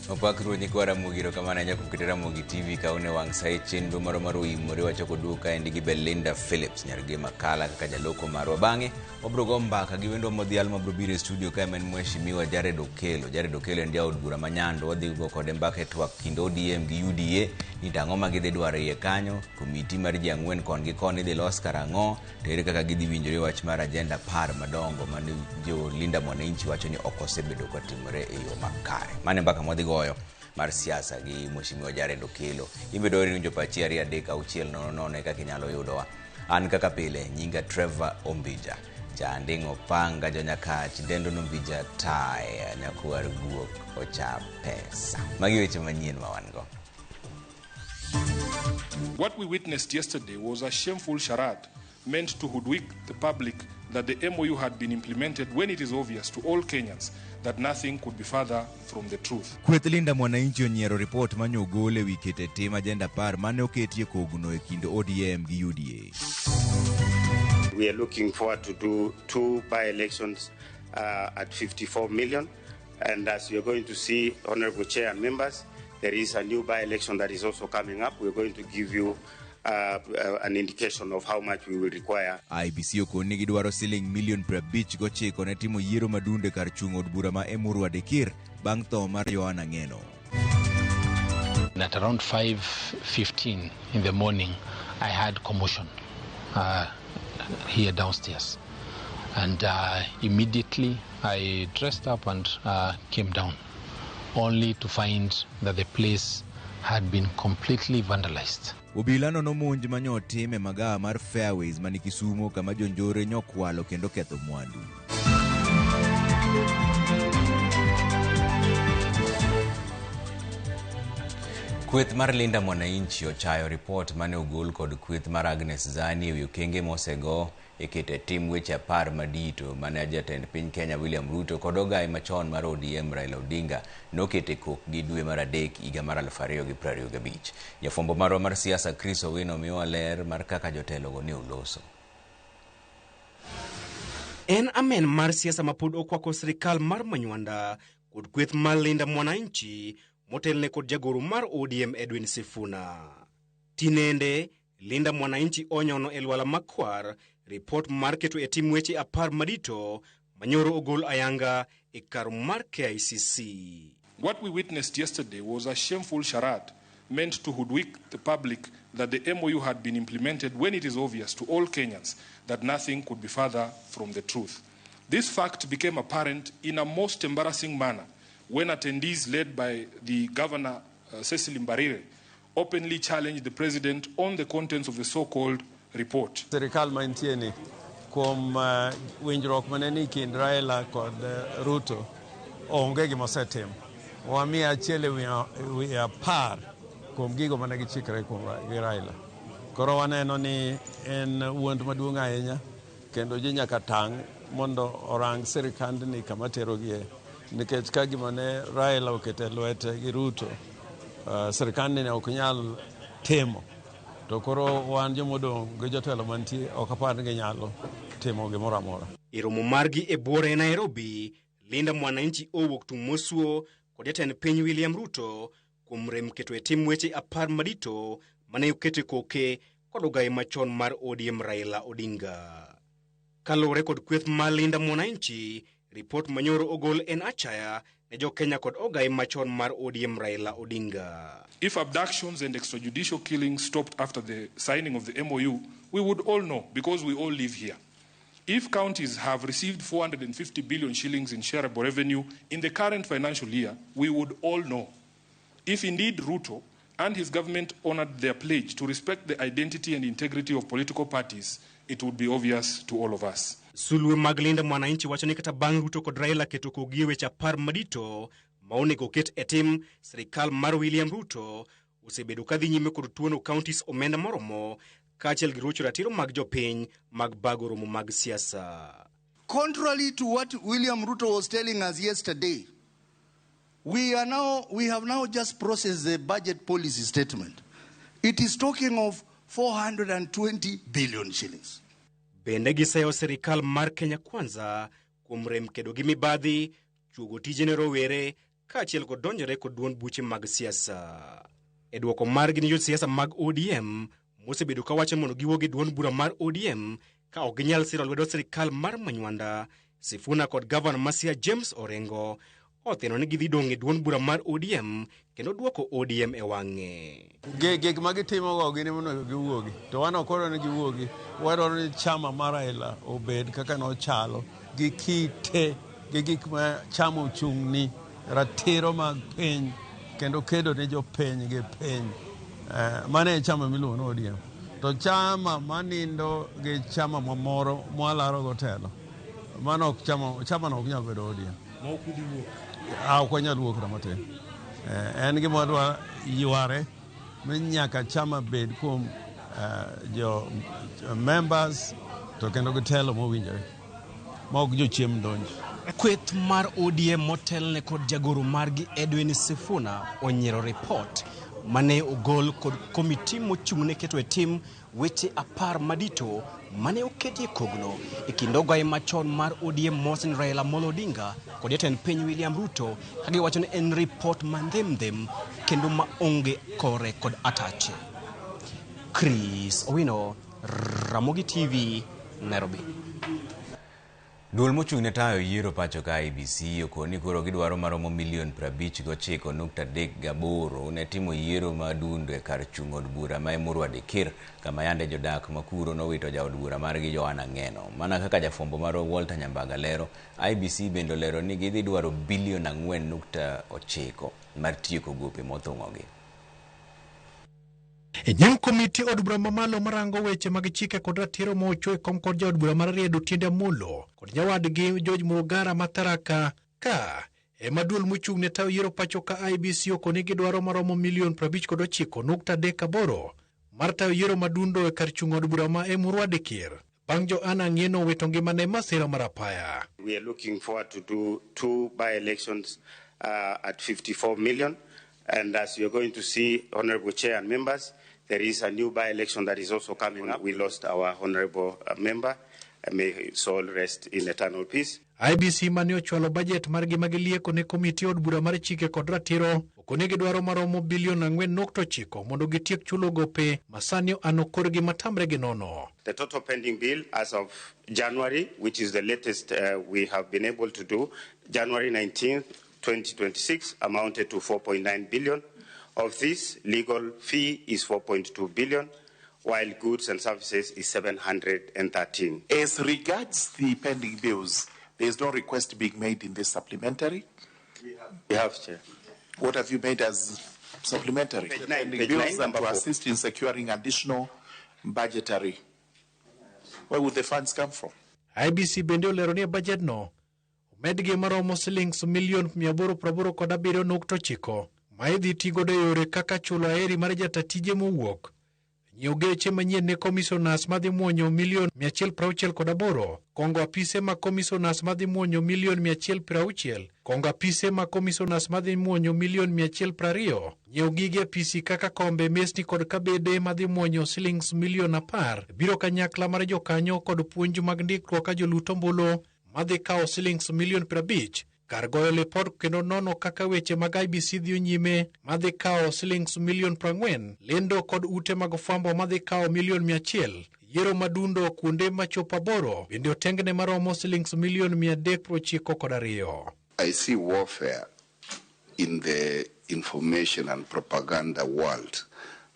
Opak ruoth nyikwa Ramogi erokamano ahinya kuom keto Ramogi TV ka une wang' sa e chenro marwa mar oimore wachako duogo kaendi gi Belinda Phillips nyar Gema Kala kaka jaloko marwa. Bang'e wabiro go mbaka gi wendwa modhial mabiro biro e studio kae ma en Mheshimiwa Jared Okello. Jared Okello en jaod bura ma Nyando. Wadhi go kode mbaka e twak kind ODM gi UDA ni to ang'o ma gidhi dwaro iye kanyo, komiti mar ji ang'wen kon gi koni idhi los karang'o, to ere kaka gidhi winjore e wach mar ajenda apar madongo mane jo Linda Mwananchi wacho ni ok osebedo kotimore e yo makare. Mano e mbaka mwadhi goyo mar siasa gi Mheshimiwa Jared Okello. In be dwaro winjo pachi 2 3 6 0 0 e kaka inyalo yudowa. An kaka pile nyinga Trevor Ombija. Janding' opanga jonyakach dendo nombija taya nyakwar guok ocha pesa. Magi weche manyien ma wan go. What we witnessed yesterday was a shameful charade meant to hoodwink the public that the MOU had been implemented when it is obvious to all Kenyans that nothing could be further from the truth. Kweth Linda Mwananchi onyiero ripot manyo ogol e wi keto e tim ajenda apar mane oketie kogno e kind ODM gi UDA. We are looking forward to do two by-elections at 54 million. And as you're going to see, Honorable Chair and members, there is a new by-election that is also coming up. We're going to give you an indication of how much we will require. IEBC okoni ni gidwaro siling milion 59 ne timo yiero madunde kar chung' od bura ma Emurua Dikir bang' tho mar Yohana Ng'eno. At around 5:15 in the morning, I had commotion here downstairs. And immediately I dressed up and came down, only to find that the place had been completely vandalized. Obila nono monj manyo otim e magawa mar Fairways mani Kisumo kama jonjore nyokwalo kendo ketho mwandu. Kweth mar Linda Mwananchi ochayo ripot mane ogol kod kweth mar Agnes Zani ewi okenge mosego e keto e tim weche apar madito mane jatend piny Kenya William Ruto kod ogai machon mar ODM Raila Odinga noketo e kokgi dwe mar adek higa mar 2025. Jafwambo marwa mar siasa Chris Owino miyowa ler mar kaka jotelogo ne oloso. En amen mar siasa mapod okwako sirikal mar Manywanda kod kweth mar Linda Mwananchi motelne kod jagoro mar ODM Edwin Sifuna. Tinende, Linda Mwananchi onyono e lwala makwar ripot mar keto e tim weche apar madito manyoro ogol ayanga e kar mar KICC. What we witnessed yesterday was a shameful charade meant to hoodwink the public that the MOU had been implemented when it is obvious to all Kenyans that nothing could be further from the truth. This fact became apparent in a most embarrassing manner when attendees led by the governor, Cecily Mbarire, openly challenged the president on the contents of the so-called report. Sirikal mantie ni kuom winjruok mane ni kind Raila kod Ruto onge gima osetimo. Wamiyo achiel e wi apar kuom gigo mane gichikre kuom gi Raila. Koro waneno ni en wuond maduong' ahinya kendo ji nyaka tang' mondo orang sirikandni kama terogie nikech ka gima ne Raila oketo e lwete gi Ruto sirikandni ne ok nyal timo to koro wan jomodong' gi jotelo mantie ok apar ni ginyalo timo gimoro amora. E romo margi e buore e Nairobi, Linda Mwananchi owuok tung' mosuo kod jatend piny William Ruto kuom rem keto e tim weche apar madito mane oketo e koke kod ogaye machon mar ODM Raila Odinga. Kaluwore kod kweth mar Linda Mwananchi, ripot manyoro ogol en achaya ne jo-Kenya kod ogaye machon mar ODM Raila Odinga. If abductions and extrajudicial killings stopped after the signing of the MOU, we would all know because we all live here. If counties have received 450 billion shillings in shareable revenue in the current financial year, we would all know. If indeed Ruto and his government honored their pledge to respect the identity and integrity of political parties, it would be obvious to all of us. Sulwe mag Linda Mwananchi wacho ni kata bang' Ruto kod Raila keto kogi e weche apar madito ma onego oket e tim, sirikal mar William Ruto osebedo ka dhi nyime kod tuono counties omenda moromo kaachiel gi rocho ratiro mag jopiny mag bago romo mag siasa. Contrary to what William Ruto was telling us yesterday, we have now just processed the budget policy statement. It is talking of 420 billion shillings. Bende giseyo sirikal mar Kenya Kwanza kuom rem kedo gi mibadhi, chuogo tije ne rowere kaachiel kod donjore kod duond buche mag siasa. E dwoko margi ni josiasa mag ODM mosebedo kawacho mondo giwuog e duond bura mar ODM ka ok ginyal siro lwedo sirikal mar Manywanda, Sifuna kod gavana ma Siaya James Orengo othino ni gidhi dong' e duond bura mar ODM kendo duoko ODM e wang'e. Gik ma gitimogo gin ema onego giwuogi. To wan ok wadwar ni giwuogi. Wadwaro ni chama mar Raila obed kaka nochalo gi kite gi gik ma chama ochung'ni, ratiro mag piny kendo kedo ne jopiny gi piny. Mano e chama miluongo ni ODM. To chama manindo gi chama mamoro mwalaro go telo, mano ok chama, chama no ok nyal bedo ODM. Ah, ok wanyal wuok kata matin. En gima wadwa yware ni nyaka chama bed kuom jo members to kendo gi telo mowinjore ma ok jochiem donj. Kweth mar ODM motelne kod jagoro margi Edwin Sifuna onyiero ripot mane ogol kod komiti mochung' ne keto e tim weche 10 madito mane oketie kogno e kind ogaye machon mar ODM Mohsen Raila Amolo Odinga kod jatend piny William Ruto ka giwacho ni en ripot mandhemdhem kendo maonge kore kod atache. Chris Owino, Ramogi TV, Nairobi. Duol mochung' ne tayo yiero pacho ka IEBC okoni koro gidwaro maromo milion 59.38 ne timo yiero madundo e kar chung' od bura ma Emurua Dikirr kama yande jodak ma kuro nowito jaod bura margi Johana Ng'eno. Mana kaka jafwambo marwa Walter Nyambaga lero, IEBC bende olero ni gidhi dwaro bilion 4.9 mar tieko gope mothung'ogi. E nyim komiti od bura mamalo marango weche mag chike kod ratiro mocho e kom kod jaod bura mar Riedo Otiende Amolo kod nyawadgi George Murugara ma Tharaka ka ema duol mochung' ne tayo yiero pacho ka IEBC okoni gidwaro maromo milion 59.38 mar tayo yiero madundo e kar chung' od bura ma Emurua Dikirr bang' Johana Ng'eno wito ngimane e masira mar apaya. We are looking forward to do two by-elections at 54 million. And as you're going to see, Honorable Chair and members, there is a new by-election that is also coming up. We lost our honorable member. May his soul rest in eternal peace. IEBC mane ochwalo bajet margi ma gilieko ne komiti od bura mar chike kod ratiro okoni gidwaro maromo bilion 4.9 mondo gitiek chulo gope ma sani ano korgi matamre gi nono. The total pending bill as of January, which is the latest we have been able to do, January 19th, 2026, amounted to 4.9 billion. Of this, legal fee is 4.2 billion, while goods and services is 713. As regards the pending bills, there is no request being made in this supplementary. We have, Chair. What have you made as supplementary? Page 9, Pending page bills 9, and number to 4. assist in securing additional budgetary. Where would the funds come from? IEBC bende olero ni e bajet no omedgi maromo silings milion 887.9 ma idhi ti godo e yore kaka chulo aheri mar jata tije mowuok, nyiewo geche manyien ne commissioners madhi muonyo milion 168, kongo apise mag commissioners madhi muonyo milion 160, kongo apise mag commissioners madhi muonyo milion 120, nyiewo gige apisi kaka kombe, mesni kod kabede madhi muonyo silings milion 10, biro kanyakla mar jokanyo kod puonj mag ndikruok ka jolut ombulu madhi kawo silings milion 50, kar goyo lipot kendo nono kaka weche mag IEBC dhiyo nyime madhi kawo silings milion 40, lendo kod ute mag fwambo madhi kawo milion 100, yiero madundo kuonde machopo aboro bende otengne maromo silings milion 392. I see warfare in the information and propaganda world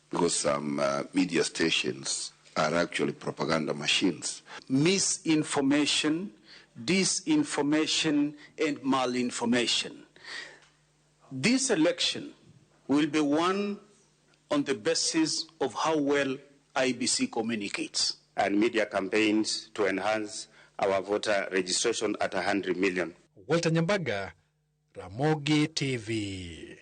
because some media stations are actually propaganda machines. Misinformation, disinformation, and malinformation. This election will be won on the basis of how well IEBC communicates. And media campaigns to enhance our voter registration at 100 million. Walter Nyambaga, Ramogi TV.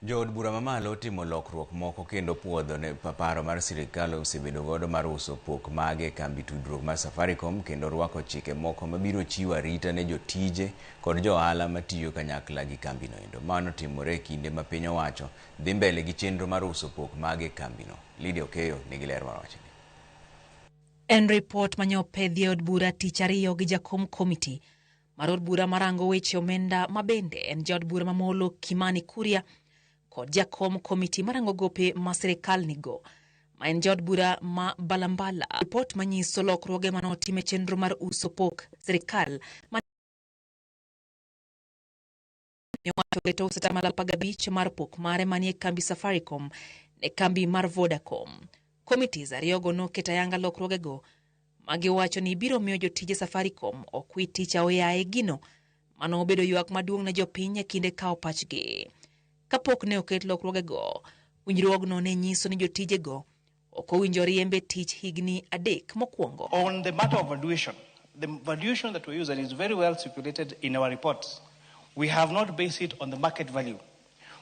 Jood bura mamalo otimo lokruok moko kendo puodho ne paro mar sirikal osebedo godo mar uso pok mage e kambi tudruok mar Safaricom kendo rwako chike moko mabiro chiwo arita ne jotije kod jo ohala matiyo kanyakla gi kambino endo. Mano timore e kinde ma piny owacho dhi mbele gi chenro mar uso pok mage e kambino. Lydia Okeyo nigi ler mar wachni. En ripot mane opedhi e od bura tich ariyo gi jakom komiti mar od bura marango weche omenda ma bende en jaod bura mamolo Kimani Kuria kod jakom komiti marango gope ma sirikal nigo ma en jaod bura ma Balambala. Ripot manyiso lokruoge mane otim e chenro mar uso pok sirikal ma owacho keto uso 15% mar pok mare manie kambi Safaricom ne kambi mar Vodacom. Committees ariyogo noketo ayanga lokruogego magiwacho ni biro miyo jotije Safaricom ok wit tich aoyaye gino mano obedo ywak maduong' ne jopiny e kinde kawo pachgi. Kapok ne oket lokruogego, winjruogno ne nyiso ni jotijego ok owinjo riembe tich higni 3 mokwongo. On the matter of valuation, the valuation that we use and is very well stipulated in our reports, we have not based it on the market value.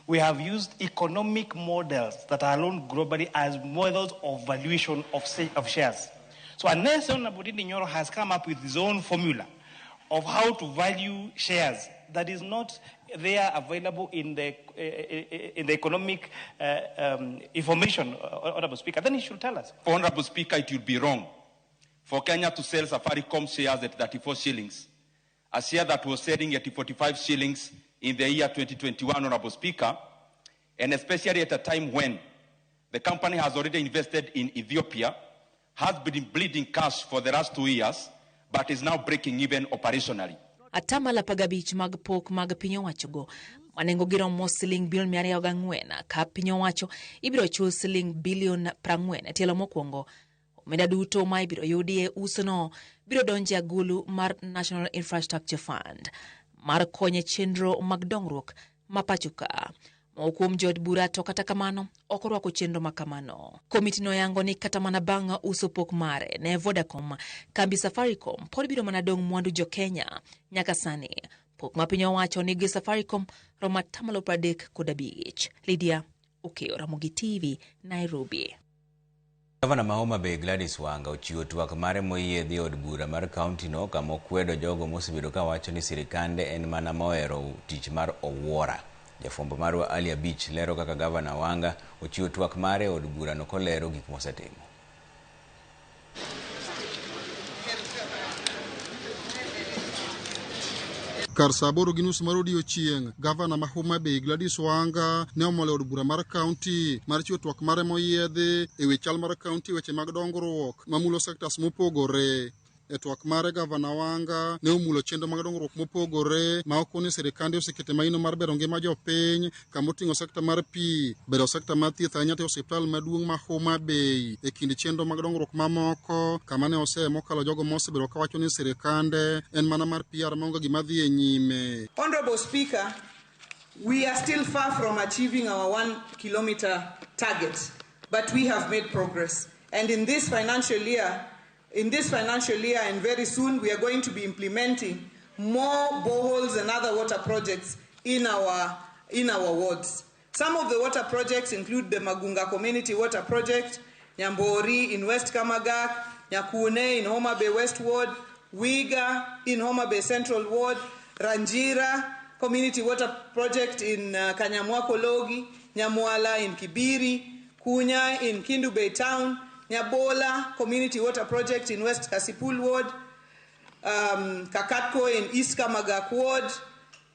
We have used economic models that are known globally as models of valuation of shares. So unless Honorable Ndindi Nyoro has come up with his own formula of how to value shares that is not there available in the economic information, Honorable Speaker, then he should tell us. Honorable Speaker, it would be wrong for Kenya to sell Safaricom shares at 34 shillings, a share that was selling at 45 shillings in the year 2021, Honorable Speaker, and especially at a time when the company has already invested in Ethiopia, has been bleeding cash for the last 2 years, but is now breaking even operationally. 15% mag pok mag piny owachogo ma nengogi romo siling bilion 204 ka piny owacho ibiro chul siling bilion 40 e tielo mokwongo. Omenda duto ma ibiro yudi e usono biro donjo e agulu mar National Infrastructure Fund mar konyo e chenro mag dongruok ma pacho ka. Moko kuom jood bura to kata kamano ok orwako chenro ma kamano. Komiti noyango ni kata mana bang' uso pok mare ne Vodacom, kambi Safaricom pod biro mana dong' mwandu jo Kenya. Nyaka sani pok ma piny owacho nigi Safaricom romo 35%. Lydia Okeyo, Ramogi TV, Nairobi. Gavana ma Homa Bay Gladys Wanga ochiwo twak mare moyie dhi od bura mar kaunti no kama okwedo jogo mosebedo kawacho ni sirikande en mana mohero tich mar owuora. Jafwambo marwa Ali Abich lero kaka Gavana Wanga ochiwo twak mare e od burano kolero gik mosetimo. Kar saa 8:30 mar odiechieng', gavana ma Homa Bay Gladys Wanga ne omolo e od bura mar kaunti mar chiwo twak mare moyiedhi e wi chal mar kaunti e weche mag dongruok mamulo sectors mopogore. E twak mare, gavana Wanga ne omulo chenro mag dongruok mopogore ma okoni sirikande osekete maino mar bero ngima jopiny kama oting'o sekta mar pi, bero sekta mar thieth ahinya to osiptal maduong' ma Homa Bay e kind chenro mag dongruok mamoko kama ne oseye mokalo jogo mosebedo kawacho ni sirikande en mana mar PR maonge gima dhi e nyime. Honorable Speaker, we are still far from achieving our 1 kilometer target, but we have made progress. And in this financial year and very soon, we are going to be implementing more boreholes and other water projects in our wards. Some of the water projects include the Magunga Community Water Project, Nyambori in West Kamagak, Nyakune in Homa Bay West Ward, Wiga in Homa Bay Central Ward, Ranjira Community Water Project in Kanyamwako Logi, Nyamwala in Kibiri, Kunya in Kendu Bay Town, Nyabola Community Water Project in West Kasipul Ward, Kakatko in East Kamagak Ward,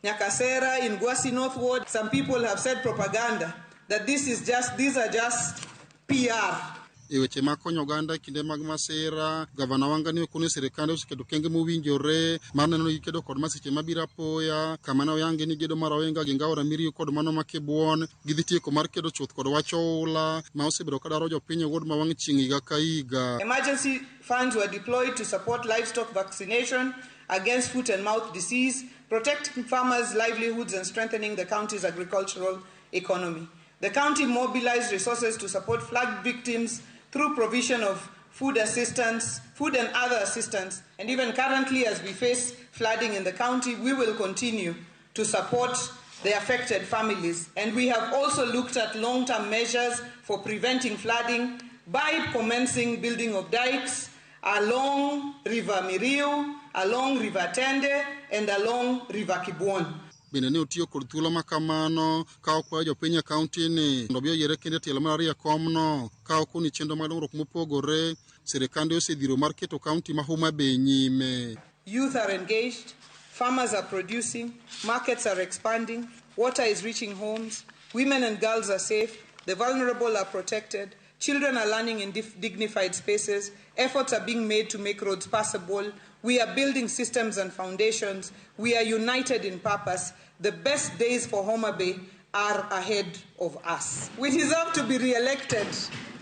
Nyakasera in Gwasi North Ward. Some people have said propaganda that these are just PR. E weche mag konyo oganda e kinde mag masira, gavana Wanga ne okoni sirikande oseketo okenge mowinjore mar neno ni gikedo kod masiche mabiro apoya kama ne oyangi ni gedo mar Ohinga gi Ngaora Miriu kod mano ma Kibwon gidhi tieko mar kedo chuth kod wach oula ma osebedo ka daro jopiny e ward ma wang' chieng' higa ka higa. Emergency funds were deployed to support livestock vaccination against foot and mouth disease, protecting farmers' livelihoods and strengthening the county's agricultural economy. The county mobilized resources to support flood victims through provision of food assistance, food and other assistance. And even currently, as we face flooding in the county, we will continue to support the affected families. And we have also looked at long term measures for preventing flooding by commencing building of dikes along River Miriu, along River Tende, and along River Kibwon. Bende ne otiyo kod thuolo ma kamano ka okwayo jopiny e kaunti ni mondo obi oyiere kendo e tielo mar ariyo e komno ka okoni chenro mag dongruok mopogore sirikande osedhiro mar keto kaunti ma Homa Bay nyime. Youth are engaged, Farmers are producing, markets are expanding, water is reaching homes, women and girls are safe, the vulnerable are protected, children are learning in dignified spaces, efforts are being made to make roads passable, we are building systems and foundations, we are united in purpose. The best days for Homa Bay are ahead of us. We deserve to be re-elected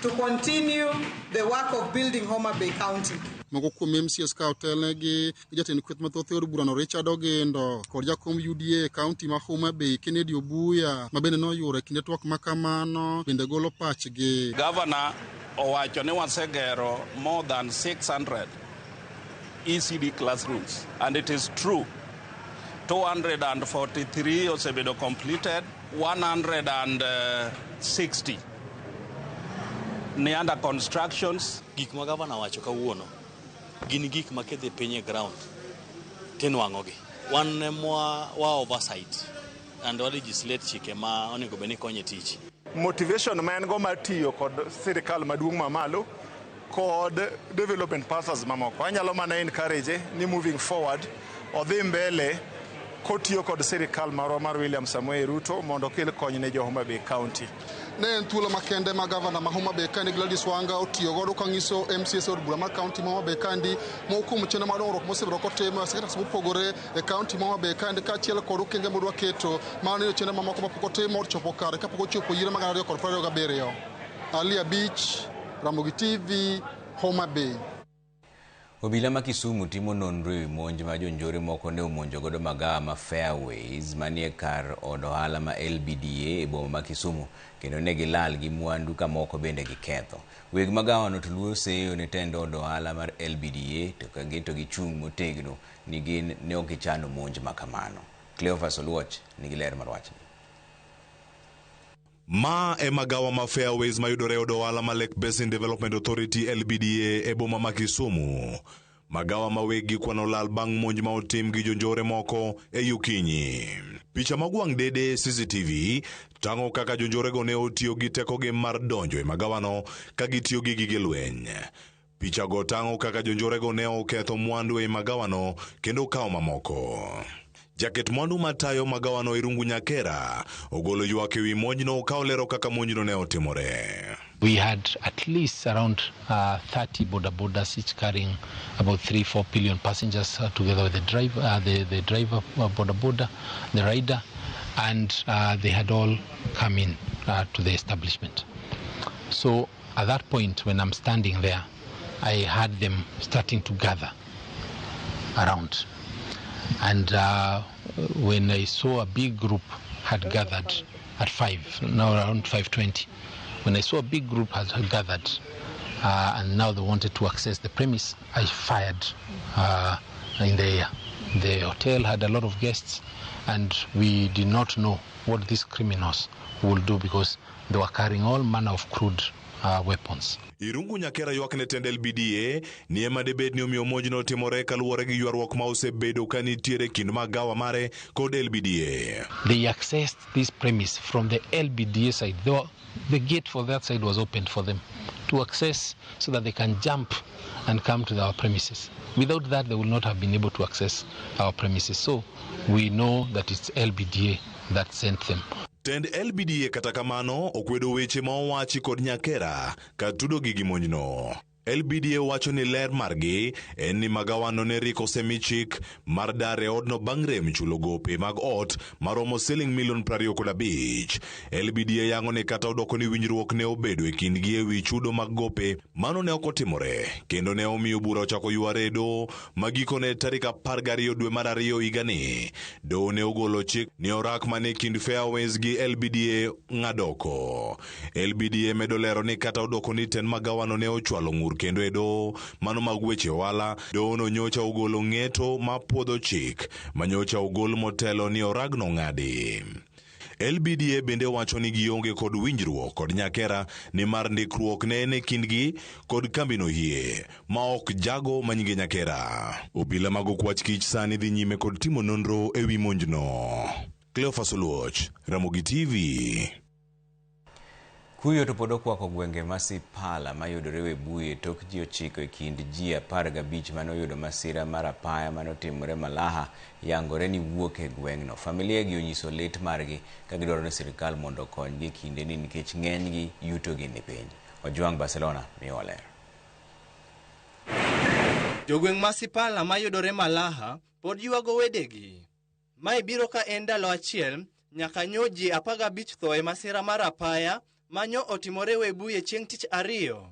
to continue the work of building Homa Bay County. Moko kuom MCAs ka otelnegi gi jatend kweth mathoth e od burano Richard Ogendo kod jakom UDA e kaunti ma Homa Bay Kennedy Obuya ma bende noyuoro e kinde twak ma kamano bende golo pachgi. Governor owacho ni wasegero more than 600 ECD classrooms, and it is true. 243 osebedo completed, 160 ni under constructions. Gik ma gavana wacho kawuono gin gik ma kedhi piny e ground tinwang'ogi. Wan ema wa oversight and wa legislate chike ma onego bed ni konyo e tich. Motivation ma en go mar tiyo kod sirikal maduong' mamalo kod development partners mamoko. Anyalo mana encourage ni moving forward odhi mbele kotiyo kod sirikal marwa mar William Samoei Ruto mondo okel kony ne jo Homa Bay County. Ne en thuolo makende ma gavana ma Homa Bay kandi Gladys Wanga otiyo godo kanyiso MCAs e od bura mar kaunti ma Homa Bay kandi moko kuom chenro mar dongruok mosebedo kotimo e sectors mopogore e kaunti ma Homa Bay kandi kaachiel kod okenge modwa keto mar neno chenro mamoko mapok otim ochopo kare kapok ochopo yiero mag 2027. Ali Abich, Ramogi TV, Homa Bay. Obila ma Kisumu timo nonro ewi monj ma jonjore moko ne omonjo godo magawa ma Fairways manie kar od ohala ma LBDA e boma ma Kisumu kendo ne gilal gi mwandu ka moko bende giketho. Weg magawano to luwo seyo ne tend od ohala mar LBDA to ka gin to gichung' motegno ni gin ne ok gichano monj ma kamano. Cleophas Oluoch nigi ler mar wachni. Ma e magawa ma Fairways mayudore e od ohala ma Lake Basin Development Authority LBDA e boma ma Kisumu. Magawa ma weggi kwano lal bang' monj ma otim gi jonjore moko e okinyi. Picha mag wang' dede CCTV tang'o kaka jonjorego ne otiyo gi tekogi mar donjo e magawano ka gitiyo gi gige lweny. Pichago tang'o kaka jonjorego ne oketho mwandu e magawano kendo kawo mamoko. Jaket mwandu matayo magawano Irungu Nyakera ogolo ywak ewi monjno ka olero kaka monjno ne otimore. We had at least around 30 boda bodas, each carrying about 3-4 pillion passengers together with the driver, the driver boda boda, the rider, and they had all come in to the establishment. So at that point, when I'm standing there, I had them starting to gather around. And when I saw a big group had gathered at 5, now around 5:20, when I saw a big group had gathered and now they wanted to access the premise, I fired in the air. The hotel had a lot of guests and we did not know what these criminals would do because they were carrying all manner of crude weapons. Irungu Nyakera ywak ne tend LBDA ni ema debed ni omiyo monjno otimore kaluwore gi ywaruok ma osebedo ka nitiere kind magawa mare kod LBDA. They accessed this premise from the LBDA side. The gate for that side was opened for them to access so that they can jump and come to our premises. Without that, they would not have been able to access our premises. So we know that it's LBDA that sent them. Tend LBDA kata kamano okwedo weche ma owachi kod Nyakera ka tudo gi monjno. LBDA wacho ni ler margi en ni magawano ne rik osemi chik mar dar e odno bang' rem chulo gope mag ot maromo siling milion 25. LBDA yango ni kata odoko ni winjruok ne obedo e kindgi ewi chudo mag gope, mano ne ok otimore kendo ne omiyo bura ochako yware e doho ma gikone tarik 12 dwe mar 2 higani. Doho ne ogolo chik ni orak mane kind Fairways gi LBDA ng'adoko. LBDA medo lero ni kata odoko ni tend magawano ne ochwalo ng'ur kendo e doho mano mag weche ohala, doho no nyocha ogolo ng'eto ma puodho chik ma nyocha ogol motelo ni oragno ng'adi. LBDA bende wacho ni gionge kod winjruok kod Nyakera ni mar ndikruok ne en e kindgi kod kambino hie ma ok jago manyinge Nyakera. Obila mag okwach kich sani dhi nyime kod timo nonro ewi monjno. Cleophas Oluoch, Ramogi TV. Kuyo to pod okwako gwenge ma Sipala mayudore Webuye tok ji 9 e kind ji 15 mane oyudo masira mar apaya mane otimore Malaha yangore ni wuok e gweng'no. Familia gi onyiso lit margi ka gidwaro ni sirikal mondo okonygi e kindeni nikech ng'enygi yutogi ni piny. Ojwang' Barcelona miyowa ler. Jogweng' ma Sipala mayudore Malaha pod ywago wedegi. Mae biro ka en ndalo achiel nyaka nyo ji 15 tho e masira mar apaya manyo otimore Webuye chieng' tich ariyo.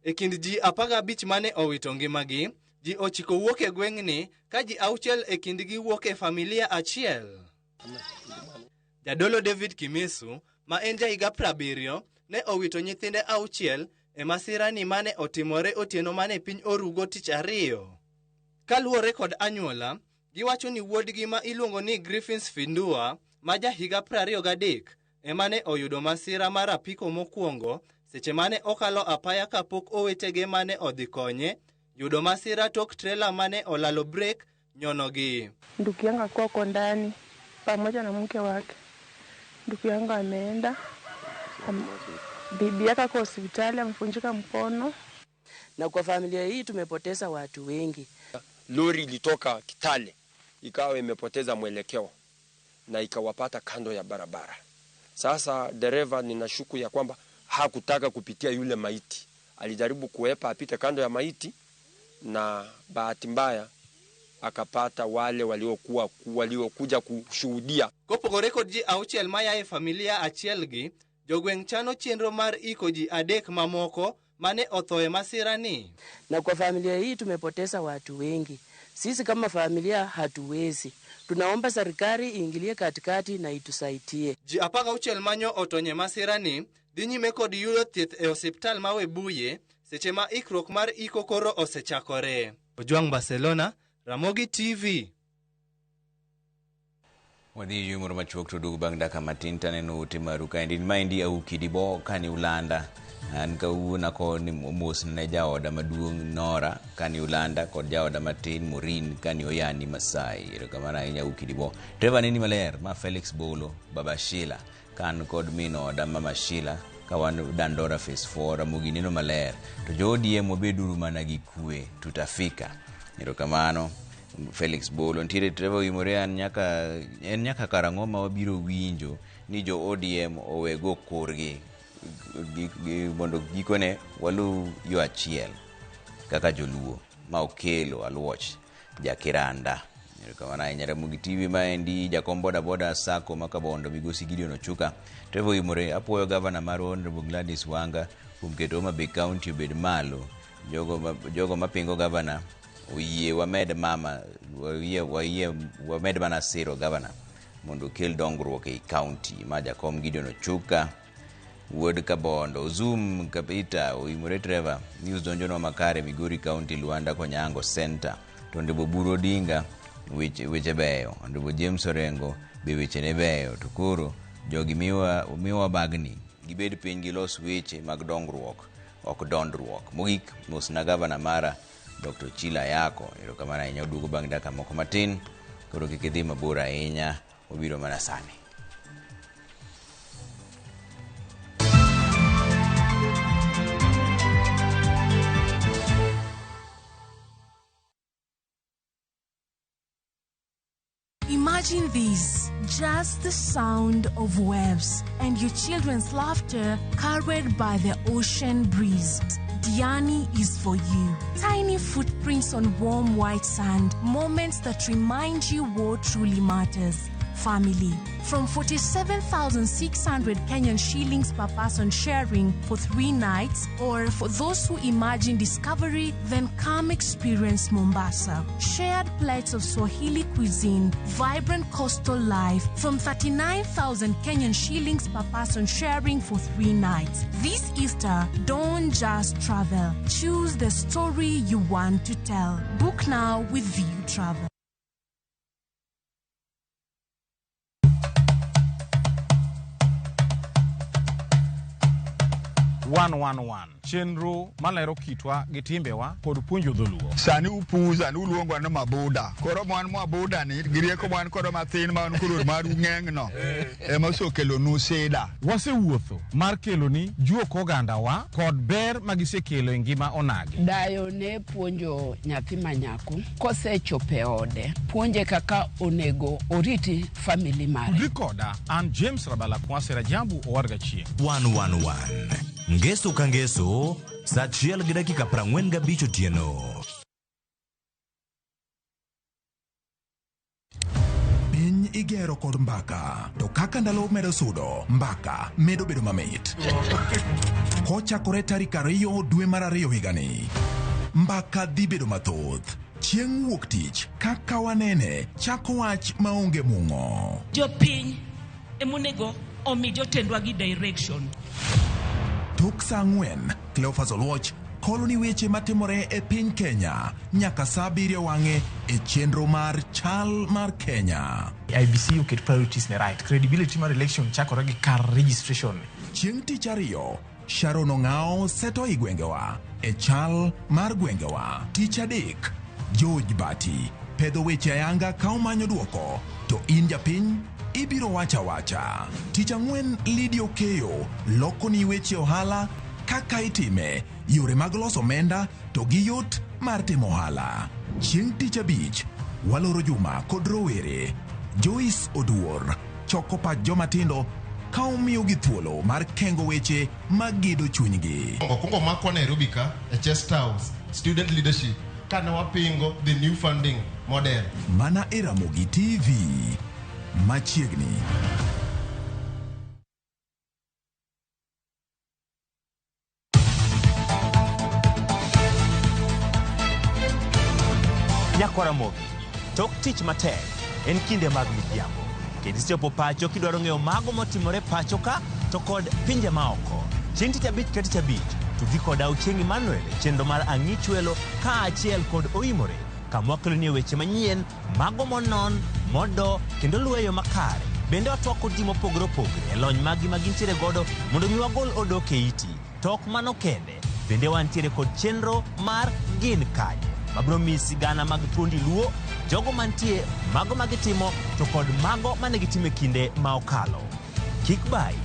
E kind ji 15 mane owito ngimagi, ji 9 wuok e gweng'ni ka ji 6 e kindgi wuok e familia achiel. Jadolo David Kimisu, ma en jahiga 70, ne owito nyithinde 6 e masirani mane otimore otieno mane piny orugo tich ariyo. Kaluwore kod anyuola, giwacho ni wuodgi ma iluongo ni Griffins Findua, ma jahiga 23, ema ne oyudo masira mar apiko mokwongo seche mane okalo apaya kapok owetege mane odhi konye yudo masira tok trela mane olalo brek nyonogi. Ndugu yangu akuwa uko ndani pamoja na mke wake. Ndugu yangu ameenda, bibi yake ako hospitali amevunjika mkono. Na kwa familia hii tumepoteza watu wengi. Lori ilitoka Kitale ikawa imepoteza mwelekeo na ikawapata kando ya barabara. Sasa dereva ninashuku ya kwamba hakutaka kupitia yule maiti. Alijaribu kuepa apite kando ya maiti na bahati mbaya akapata wale waliokuja kushuhudia. Kopogore kod ji 6 maya e familia achiel gi, jogweng' chano chenro mar iko ji 3 mamoko mane otho e masira ni. Na kwa familia hii tumepoteza watu wengi. Sisi kama familia hatuwezi. Tunaomba serikali iingilie katikati na itusaidie. Ji 16 manyo otonye masira ni dhi nyime kod yudo thieth e osiptal ma Webuye seche ma ikruok mar iko koro osechakore. Ojwang' Barcelona, Ramogi TV. Wadhi yweyo moro machuok to duogo bang' dakika matin taneno ote maru kaendi. Maendi Auki Dibo kani Ulanda. An kawuono akoni mos ne jaoda maduong' Nora kani Ulanda kod jaoda matin Morin kani Oyani Masai. Erokamano ahinya Auki Dibo. Trevor neni maler ma Felix Bolo, Baba Sheila kan kod min oda Mama Sheila ka wan Dandora Phase 4 Ramogi neno maler. To jo ODM wabeduru mana gi kwe tutafika. Erokamano Felix Bolo. Nitiere Trevor Oimore en nyaka karang'o ma wabiro winjo ni jo ODM owego korgi mondo gikone waluw yo achiel kaka joluo ma okelo aluoch jakiranda. Erokamano ahinya Ramogi TV. Maendi jakom boda boda Sacco ma Kabondo migosi Gideon Ochuka. Trevor Oimore apuoyo gavana marwa Honorable Gladys Wanga kuom keto Homa Bay County obed malo. Jogo mapingo gavana oyie wamed mama wayie wamed mana siro gavana mondo okel dongruok ei county. Ma jakom Gideon Ochuka wuod Kabondo. Zoom Kapita Oimore Trevor news donjonwa makare Migori County Luanda Konyango Center. To Honorable Buru Odinga weche beyo. Honorable James Orengo be wechene beyo. To koro jogi miwa bagni gibed piny gilos weche mag dongruok ok dondruok. Mogik mosna gavana mara Dr. Chila Yako. Erokamano ahinya. Oduogo bang' dakika moko matin. Koro kik idhi mabor ahinya, obiro mana sani. Imagine this, just the sound of waves and your children's laughter carried by the ocean breeze. Diani is for you. Tiny footprints on warm white sand, moments that remind you what truly matters. Family. From 47,600 Kenyan shillings per person sharing for 3 nights, or for those who imagine discovery, then come experience Mombasa. Shared plates of Swahili cuisine, vibrant coastal life, from 39,000 Kenyan shillings per person sharing for 3 nights. This Easter, don't just travel. Choose the story you want to tell. Book now with View Travel. 111 chenro malero kitwa gi timbewa kod puonjo dholuo. Sani upuza ni uluongo ni mabuda. Koro mwan mabuda ni gi rieko mwan kodo mathin ma wan koro maru ng'eng' ema osekelonu sida. Wasewuotho mar keloni juok ogandawa kod ber magisekelo e ngima onagi. Dayo ne puonjo nyathi manyako kosechopo e ode, puonje kaka onego oriti family mare. Tudri koda an James Rabala Kwase Rajabu Owadga Chieng'. 111 Ngeso ka ngeso saa 1:45 otieno. Piny igero kod mbaka, to kaka ndalo medo sudo, mbaka medo bedo mamit. Kochakore tarik 2 dwe mar 2 higani, mbaka dhi bedo mathoth. Chieng' wuok tich, kaka wanene, chako wach maonge mung'o. Jopiny emonego omi jotendwa gi direction. Tok saa 4, Cleophas Oluoch kolo ni weche matimore e piny Kenya nyaka saa 7 wang'e e chenro mar Chal mar Kenya. IBC oket priorities ne right. Credibility mar election chakore gi kar registration. Chieng' tich ariyo, Sharon Ong'ao seto i gwengewa e chal mar gwengewa. Tich adek, George Bati pedho weche ayanga ka omanyo duoko, to in japiny ibiro wacha wacha. Tich ang'wen, Lydia Okeyo loko ni weche ohala kaka itime, yore mag loso omenda to gi yot mar timo ohala. Chieng' tich abich, waloro juma kod rowere. Joyce Oduor choko pach joma tindo ka omiyogi thuolo mar kengo weche magedo chunygi. Okwongo makwa Nairobi ka e Chest House student leadership kane wapingo the new funding model. Mana e Ramogi TV machiegni. Nyakwara Ramogi, tok tich matek en kinde mag midhiambo. Kendo isechopo pacho kidwaro ng'eyo mago motimore pacho ka to kod pinje maoko. Chieng' tich abich ka tich abich, tudri koda Ochieng' Emmanuel e chenro mar Ang'ichwelo kaachiel kod Oimore, kama wakeloni weche manyien, mago monon, modo kendo lueyo makare. Bende watwak kod ji mopogore opogore e lony maggi ma gintiere godo mondo mi wagol odok e iti. To ok mano kende, bende wantiere kod chenro mar Gin Kanye, mabiro miyi sigana mag thuondi Luo, jogo mantie, mago magitimo to kod mago mane gitimo e kinde ma okalo. Kik bayi.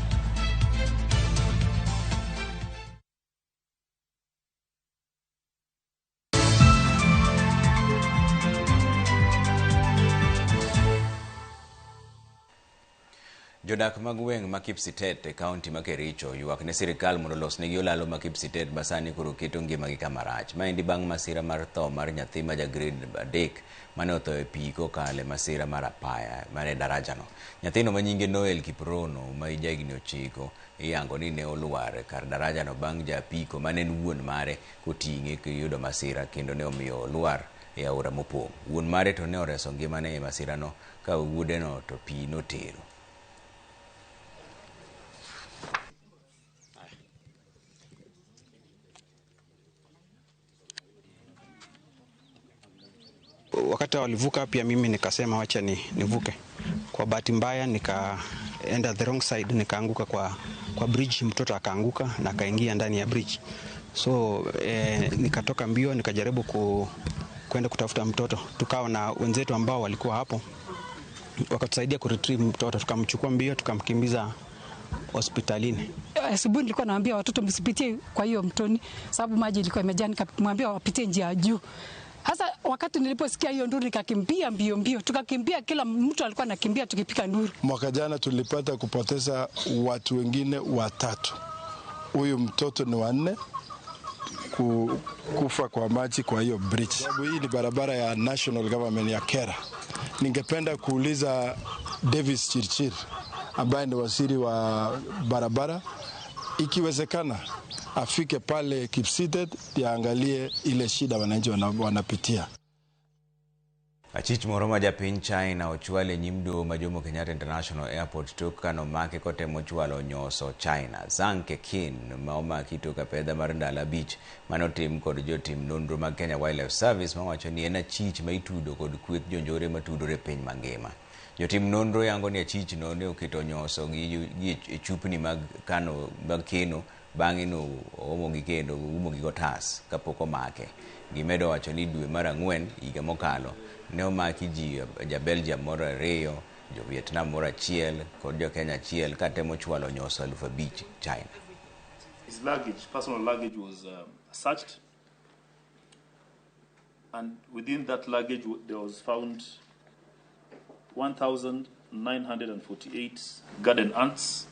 Jodak mag gweng' ma Kipsitet e kaunti ma Kericho ywak ne sirikal mondo olosnegi olalo ma Kipsitet ma sani koro keto ngimagi kama rach. Maendi bang' masira mar tho mar nyathi ma ja grade 3 mane otho e pi kokalo e masira mar apaya mane darajano. Nyathino ma nyinge Noel Kiprono ma ja higni 9 iyango ni ne olwar kar darajano bang' ja apiko mane en wuon mare koting'e kiyudo masira kendo ne omiyo olwar e aora mopong'. Wuon mare to ne oreso ngimane e masirano ka wuodeno to pi notero. Wakati walivuka pia mimi nikasema wacha nivuke. Kwa bahati mbaya nikaenda the wrong side, nikaanguka kwa bridge, mtoto akaanguka na akaingia ndani ya bridge. So nikatoka mbio nikajaribu kwenda kutafuta mtoto. Tukawa na wenzetu ambao walikuwa hapo wakatusaidia kuretrieve mtoto, tukamchukua mbio tukamkimbiza hospitalini. Asubuhi nilikuwa naambia watoto msipitie kwa hiyo mtoni sababu maji ilikuwa imejaa, nikamwambia wapitie njia ya juu. Hasa wakati niliposikia hiyo nduru nikakimbia mbio mbio, tukakimbia, kila mtu alikuwa anakimbia tukipika nduru. Mwaka jana tulipata kupoteza watu wengine 3. Huyu mtoto ni 4 kufa kwa maji kwa hiyo bridge. Sababu hii ni barabara ya national government ya Kera. Ningependa kuuliza Davis Chirchir ambaye ni waziri wa barabara, ikiwezekana afike pale Kipsitet yaangalie ile shida wananchi wanapitia. Achich moro ma japiny China ochwal e nyim doho ma Jomo Kenyatta International Airport tok kanomake kotemo chwalo nyoso China. Zhang Keqin ma omaki tok apedha mar ndalo 5 manotim kod jotim nonro mag Kenya Wildlife Service mawacho ni en achich ma itudo kod kweth jonjore matudore piny mangima. Jotim nonro yango ni achich no ne oketo nyoso gi e chupni mag kano mag keno Bang'e no oomogi kendo oumogi gotas kapok omake. Gimedo wacho ni dwe mar ang'wen higa mokalo ne omaki ji ja Belgium moro 2, jo Vietnam moro 1 kod jo Kenya 1 katemo chwalo nyoso 5,000 China. His luggage, personal luggage, was searched, and within that luggage there was found 1,948 garden ants.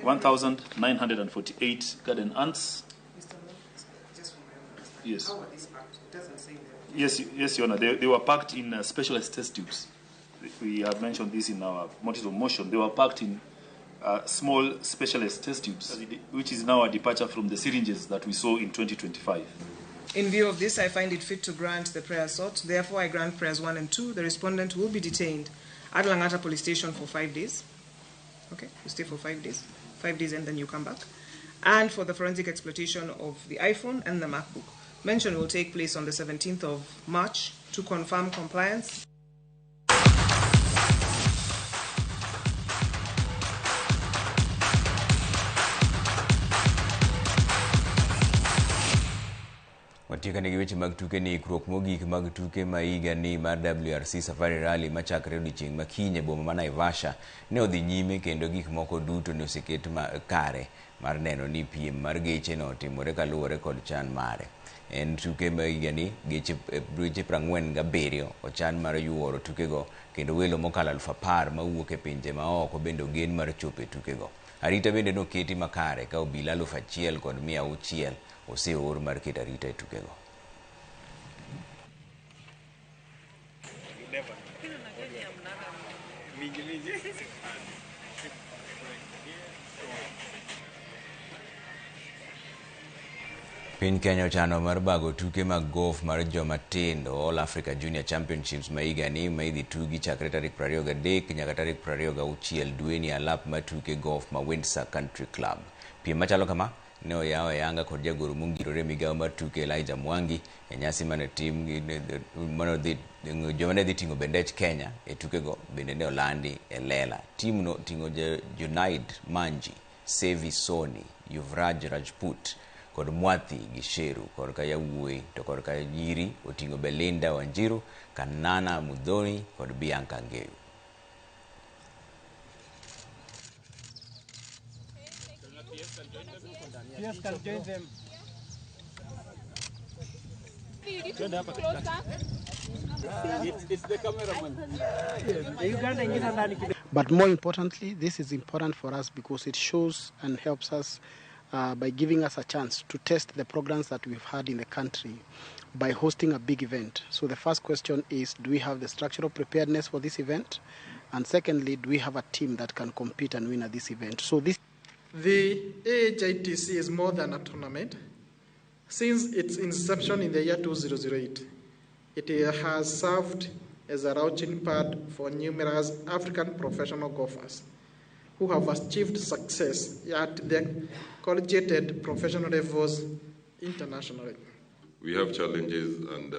1,948 garden ants. Yes. How were these packed? It doesn't say there. Yes, yes, Your Honor. They were packed in specialized test tubes. We have mentioned this in our notice of motion. They were packed in small specialized test tubes, which is now a departure from the syringes that we saw in 2025. In view of this, I find it fit to grant the prayer sought. Therefore, I grant prayers 1 and 2. The respondent will be detained at Langata Police Station for 5 days. Okay, you stay for 5 days. 5 days and then you come back. And for the forensic exploitation of the iPhone and the MacBook. Mention will take place on the 17th of March to confirm compliance. Watieko nigi weche mag tuke ni ikruok mogik mag tuke ma higa ni mar WRC Safari Rally machakre odiechieng' ma kiny e boma ma Naivasha ne odhi nyime kendo gik moko duto ne oseket kare mar neno ni piem mar geche no otimore kaluwore kod chan mare. En tuke ma higa ni geche 47 ochan mar yuoro tukego kendo welo mokalo 10,000 mawuok e pinje maoko bende ogen mar chopo e tukego. Arita bende noketi makare ka obila 1,600 oseor mar keto arita e tukego. Piny Kenya ochano mar bago tuke mag golf mar joma tindo All Africa Junior Championships ma higani ma idhi tugi chakre tarik 23 nyaka tarik 26 dweni alap mar tuke golf ma Windsor Country Club. Piem machalo kama ne oyaw e yanga kod jagoro mongirore migawo mar tuke Elijah Mwangi e nyasi mane tim joma ne dhi ting'o bendech Kenya e tukego bende ne olandi e lela. Timno ting'o Junaid Manji, Sevi Soni, Yuvraj Rajput kod Mwathi Gisheru korka yawuoyi to korka nyiri oting'o Belinda Wanjiru, Kanana Mudhoni kod Bianca Ngeu. Yes, can join them. It's the cameraman. But more importantly, this is important for us because it shows and helps us by giving us a chance to test the programs that we've had in the country by hosting a big event. So the first question is, do we have the structural preparedness for this event? And secondly, do we have a team that can compete and win at this event? So this. The AHITC is more than a tournament. Since its inception in the year 2008, it has served as a launching pad for numerous African professional golfers who have achieved success at the collegiate professional levels internationally. We have challenges, and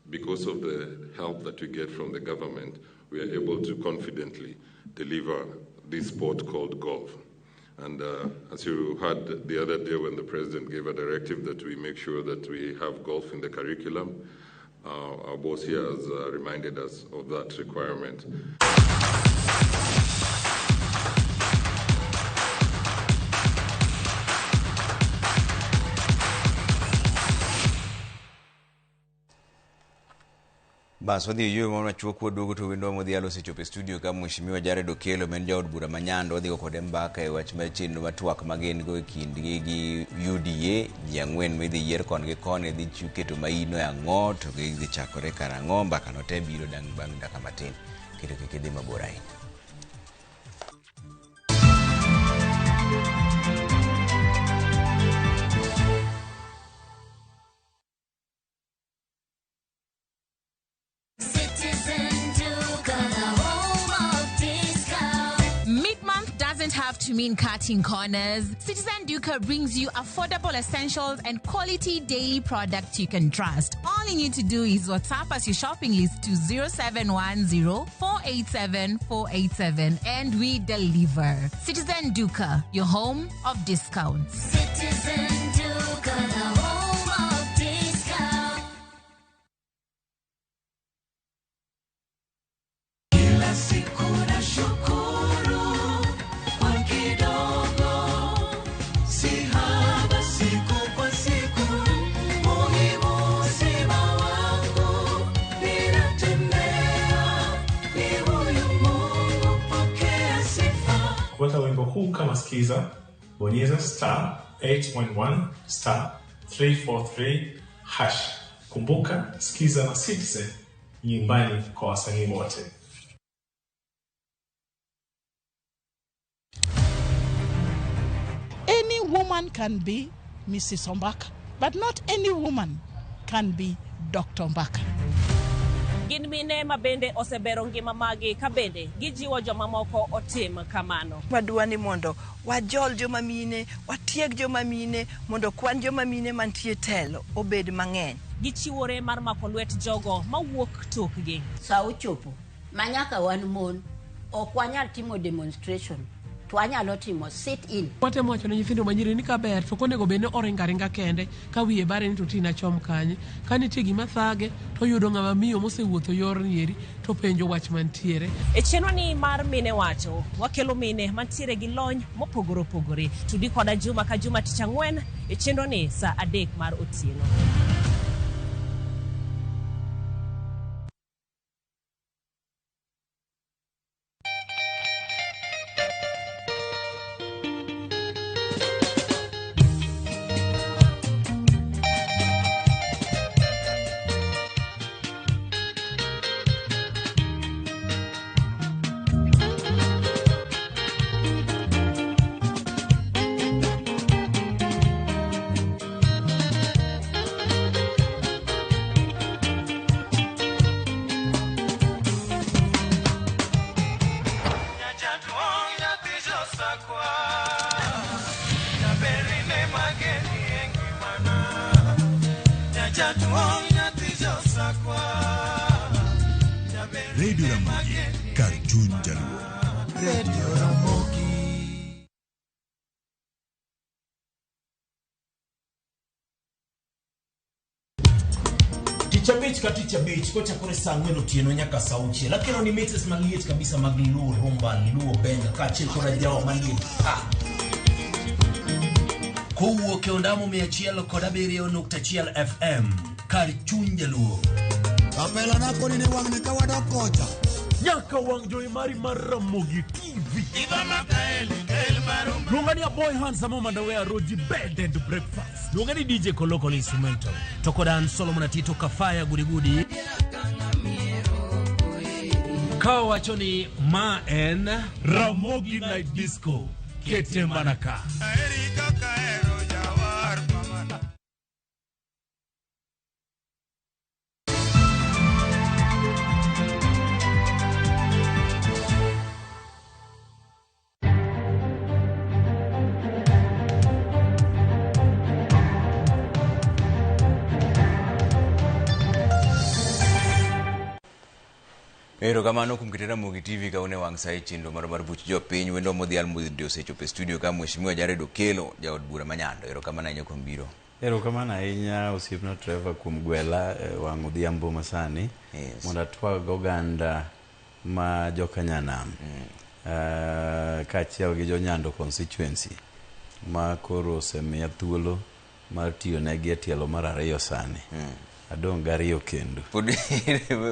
because of the help that we get from the government, we are able to confidently deliver this sport called golf. And as you heard the other day when the president gave a directive that we make sure that we have golf in the curriculum, our boss here has reminded us of that requirement. Bas wadhi yweyo moro machuok waduogo to wendwa modhialo osechopo e studio ka Mheshimiwa Jared Okello ma en jaod bura ma Nyando. Wadhi go kode mbaka e wach mar chenro mar twak ma gin go e kindgi gi UDA ji ang'wen midhi yier koni gi koni dhi keto maino e ang'o to gidhi chakore karang'o. Mbaka no te biro bang' dakika matin kendo kik idhi mabor ahinya. Have to mean cutting corners. Citizen Duka brings you affordable essentials and quality daily products you can trust. All you need to do is WhatsApp us your shopping list to 0710 487 487 and we deliver. Citizen Duka, your home of discounts. Citizen Duka, the home of discount. Kila siku na shukuru kwa kidogo, si haba siku kwa siku, muhimu uzima wangu, ninatembea ni huyu Mungu, pokea sifa. Kupata wimbo huu kama skiza, bonyeza star 811 star 343 hash. Kumbuka, skiza na Citizen nyumbani kwa wasanii wote. Any woman can be Mrs. Ombaka, but not any woman can be Dr. Ombaka. Gin mine ma bende osebero ngima magi ka bende gijiwo jomamoko otim kamano. Wadwa ni mondo wajol joma mine, watieg joma mine, mondo kwan joma mine mantie telo obed mang'eny. Gichiwore mar mako lwet jogo mawuok tokgi. Sa ochopo ma nyaka wan mon ok wanyal timo demonstration to wanyalo timo sit in. Watemo wacho ne nyithindo manyiri ni kaber to ok onego bed ni oringo aringa kende ka wiye bare ni to tina chom kanye. Ka nitie gima thage to oyudo ng'ama miyo mosewuotho yorni eri to penjo wach mantiere. E chenro ni mar Mine Wacho, wakelo mine mantiere gi lony mopogore opogore. Tudi koda juma ka juma tich ang'wen e chenro ni saa 3 mar otieno. Radio Ramogi, kar chuny Jaluo. Radio Ramogi. Tich abich ka tich abich kochakore saa 4 otieno nyaka saa 6 akelo ni mixes maliet kabisa mag Luo Rumba, Luo Benga kaachiel kod ajawa maliet pa. Kowuok e ondamo 107.1 FM kar chuny Jaluo. Kapela nako ni wang'ni ka wadok kocha. Nyaka wang' jowi mari mar Ramogi TV. Luonga ni Aboy Handsome Mandawe Roji Bed and Breakfast. Luonga ni DJ Koloko Instrumental. To kod an Solomon Atito Kafaya Gudigudi. Ka wacho ni ma en Ramogi Night Disco. Kete mana ka. Erokamano kuom keto Ramogi TV ka une wang' sa e chenro marwa mar buch jopiny. Wendo modhial modhi osechopo e studio ka Mheshimiwa Jared Okello, jaod bura ma Nyando. Erokamano ahinya kuom biro. Erokamano ahinya osiepna Trevor kuom gwela wang' odhiambo masani. Yes. Mondo atwag oganda ma joka Nyanam kaachiel gi jo Nyando constituency ma koro osemiya thuolo mar tiyo negi e tielo mar 2 sani. Adong' gariyo kendo. Pod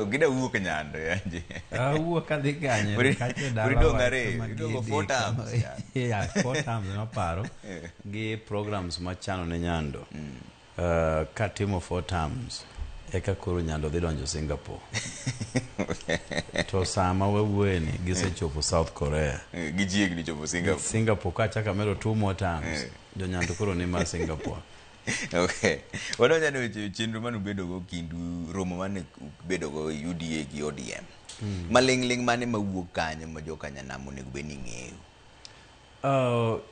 gida wuok Nyando yanje. Awuok adhi kanye? Kache dala. Idong' ariyo, idong' 4 terms. Yeah, 4 terms maparo gi programs machano ne Nyando. Katimo 4 terms eka koro Nyando dhi donjo Singapore. To sama wawuoye ni gisechopo South Korea. Gichiegni chopo Singapore. Singapore kachako amedo 2 more terms. Jo Nyando koro ni mar Singapore. Okay. Wadonjo ne weche chenro mane ubedogo kindu romo mane ubedogo UDA gi ODM. Maling'ling' mane mawuok kanyo ma joka Nyanam onego bed ni ng'eyo?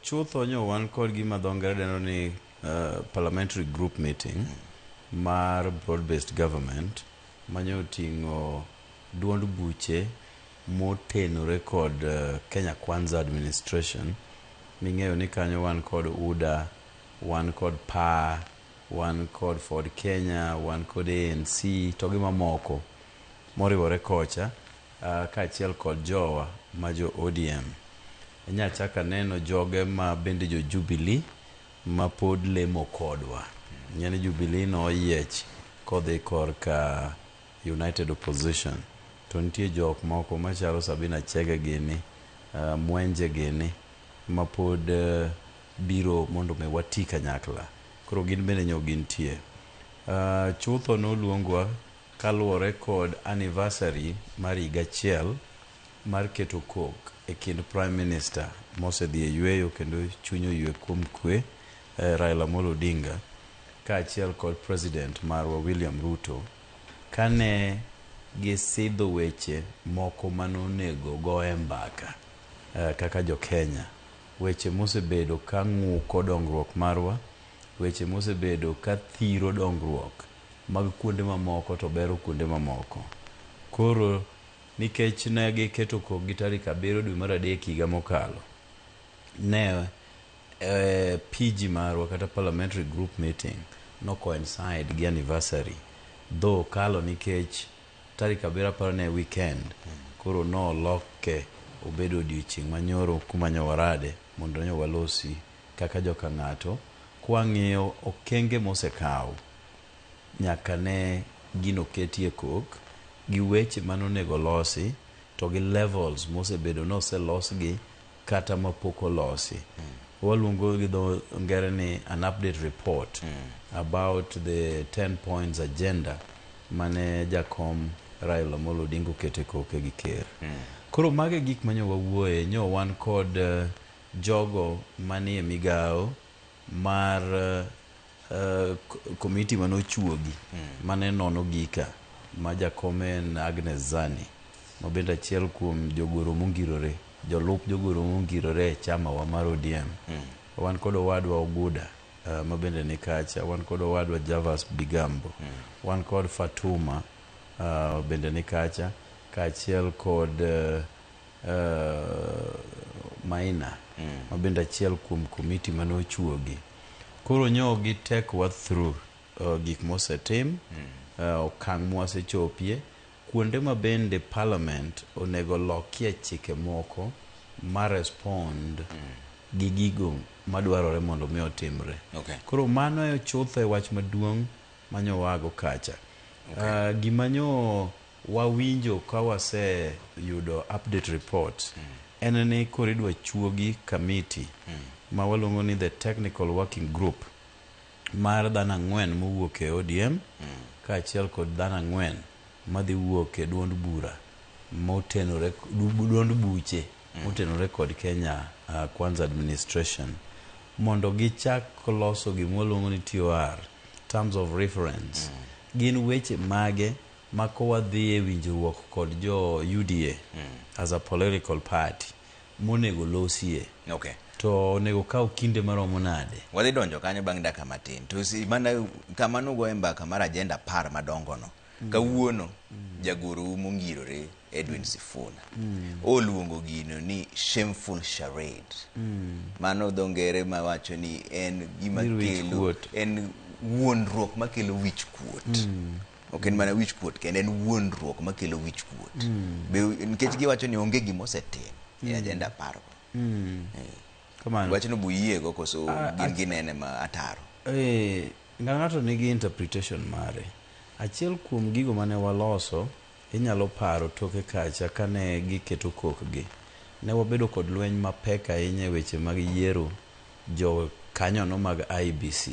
Chutho nyo wan kod gima dho ngere dendo ni parliamentary group meeting mar broad based government manyo oting'o duond buche motenore kod Kenya Kwanza administration ming'eyo ni kanyo wan kod UDA, wan kod PA, wan kod Ford Kenya, wan kod ANC to gi mamoko moriwore kocha kaachiel kod jowa ma jo ODM. Inya chak aneno joge ma bende jo Jubilee ma pod lemo kodwa. Ing'e ni Jubilee noyiech kodhi korka United Opposition. To nitie jok moko machalo Sabina Chege gini, Mwenje gini, ma pod biro mondo mi wati kanyakla. Koro gin bende nyo gintie. Chutho noluongwa kaluwore kod anniversary mar higa achiel mar keto kok e kind Prime Minister mosedhi e yweyo kendo chuny oywe kuom kwe, Raila Amolo Odinga, kaachiel kod President marwa William Ruto, kane gisidho weche moko manonego goye mbaka kaka jo Kenya. Weche mosebedo ka ng'uko dongruok marwa, weche mosebedo ka thiro dongruok mag kuonde mamoko to bero kuonde mamoko. Koro nikech ne giketo kok gi tarik 7 dwe mar 3 higa mokalo, ne PG marwa kata parliamentary group meeting no coincide gi anniversary, though kalo nikech tarik 7 aparo ne weekend, koro noloke obedo odiochieng' manyoro kuma nyo warade mondo nyo walosi kaka joka ng'ato kwang'iyo okenge mosekaw nyaka ne gino ketie kok gi weche manonego losi to gi levels mosebedo noselosgi kata mapok olosi. Waluongo gi dho ngere ni an update report about the 10 points agenda mane jakom Raila Amolo Odinga okete koke gi ker. Koro mago e gik manyo wawuoye, nyo wan kod jogo manie migawo mar komiti manochuogi mane nono gika ma jakom en Agnes Zani ma bende achiel kuom jogoro mongirore, jolup jogoro mongirore e chama wa mar ODM. Wan kod owadwa Oguda ma bende ni kacha, wan kod owadwa Javas Bigambo, wan kod Fatuma bende ni kacha, kaachiel kod Maina ma bende achiel kuom komiti manochuogi. Koro nyo gi take wa through gik mosetim, okang' mwasechopie, kuonde ma bende parliament onego lokie chike moko ma respond gi gigo madwarore mondo mi otimre. Koro mano e chutho e wach maduong' manyo wago kacha. Gima nyo wawinjo ka waseyudo update report en ni koro idwa chuogi committee ma waluongo ni the technical working group mar dhano 4 mowuok e ODM kaachiel kod dhano 4 madhi wuok e duond bura motenore duond buche motenore kod Kenya Kwanza administration mondo gichak loso gima waluongo ni TOR, terms of reference. Gin weche mage ma kowadhi e winjruok kod jo UDA as a political party monego losie. To onego kaw kinde maromo nade? Wadhi donjo kanyo bang' dakika matin. To si mana kama nugoye mbaka mar agenda 10 madongo no. Kawuono jagoro mongirore Edwin Sifuna oluongo gino ni shameful charade. Mano dho ngere mawacho ni en gima kelo en wuondruok makelo wich kuot. Ok en mana wich kuot kende, en wuondruok makelo wich kuot. Be nikech giwacho ni onge gima osetim e agenda 10 go. Kamano. Wachno buyiego koso gin ginene ma ataro. Ng'ato nigi interpretation mare. Achiel kuom gigo mane waloso inyalo paro toke kacha kane giketo kokgi. Ne wabedo kod lweny mapek ahinya e weche mag yiero jo kanyono mag IEBC.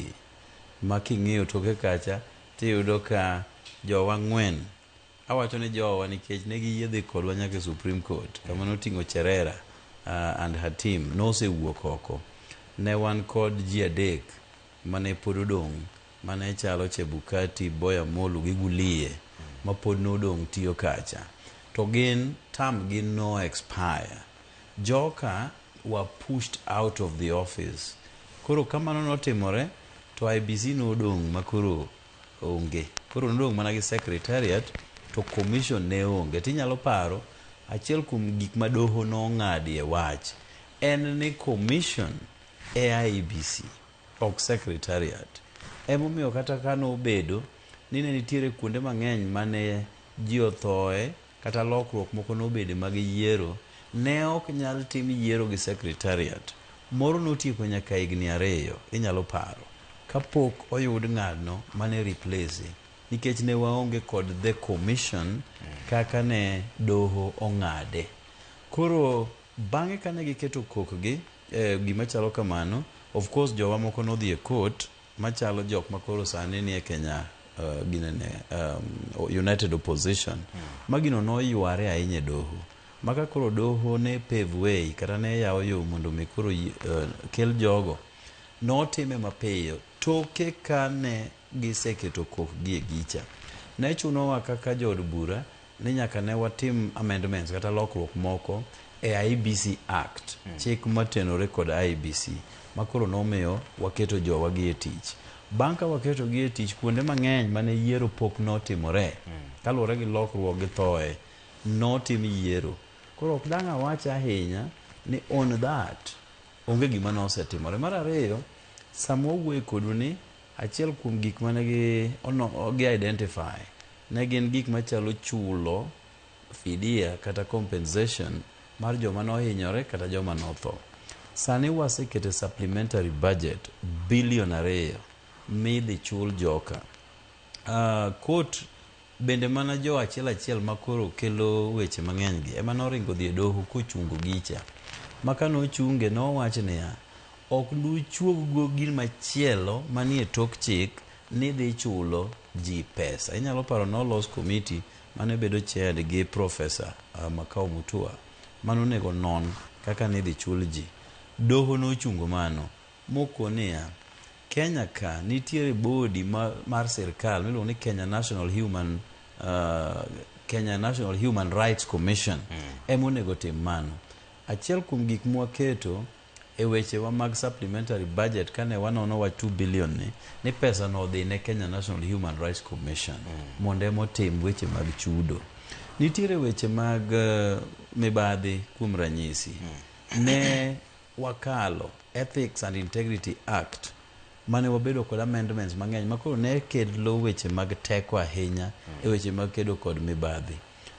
Ma king'iyo toke kacha tiyudo ka jowa 4, awacho ni jowa nikech ne giyie dhi kodwa nyaka e Supreme Court, kama noting'o Cherera and her team nosewuok oko. Ne wan kod ji 3 mane pod odong', mane chalo Chebukati, Boya Molu gi Gulie ma pod nodong' tiyo kacha. To gin term gi no expire. Joka were pushed out of the office. Koro ka mano notimore to IEBC nodong' ma koro onge. Koro nodong' mana gi secretariat to commission ne onge. Tinyalo paro achiel kuom gik ma doho nong'adie wach en ni commission e IEBC ok secretariat. Emomiyo kata ka nobedo ni ne nitiere kuonde mang'eny mane ji othoe kata lokruok moko nobede mag yiero, ne ok nyal tim yiero gi secretariat. Moro notieko nyaka higni 2, inyalo paro, kapok oyud ng'ano mane replace, nikech ne waonge kod the commission kaka ne doho ong'ade. Koro bang'e kane giketo kokgi gima chalo kamano, of course jowa moko nodhi e court machalo jok makoro sani nie Kenya ginene United Opposition ma gino noyware ahinya e doho. Maka koro doho ne pave way kata ne yawo yo mondo mi koro kel jogo, notime mapiyo toke kane giseketo kokgi e gicha. Ne chunowa kaka jood bura ni nyaka ne watim amendments kata lokruok moko e IEBC Act, chik matenore kod IEBC, makoro nomiyo waketo jowa gi e tich. Bang' ka waketo gi e tich, kuonde mang'eny mane yiero pok notimore, kaluwore gi lokruok gi thoe, notim yiero. Koro ok dang' awach ahinya ni on that onge gima nosetimore. Mar ariyo, sama wawuoyo kodu ni achiel kuom gik mane gi identify ne gin gik machalo chulo fidia kata compensation mar joma nohinyore kata joma notho. Sani wasekete supplementary budget 2 billion midhi chul joka. Court bende mana jo achiel achiel makoro kelo weche mang'eny gi ema noringo dhi e doho kochungo gicha. Ma kanochunge nowach niya, ok nuchuog gima chielo manie tok chik ni dhi chulo ji pesa. Inyalo paro nolos committee mane bedo chaired gi Professor Makau Mutua manonego non kaka nidhi chul ji. Doho nochungo mano mokoniya Kenya ka nitiere body mar sirkal miluongo ni Kenya National Human Rights Commission ema onego tim mano. Achiel kuom gik mwaketo e wechewa mag supplementary budget kane wanono wach 2 billion ni pesa no odhi ne Kenya National Human Rights Commission mondo ema otim weche mag chudo. Nitiere weche mag mibadhi kuom ranyisi. Ne wakalo Ethics and Integrity Act mane wabedo kod amendments mang'eny makoro ne kelo weche mag teko ahinya e weche mag kedo kod mibadhi.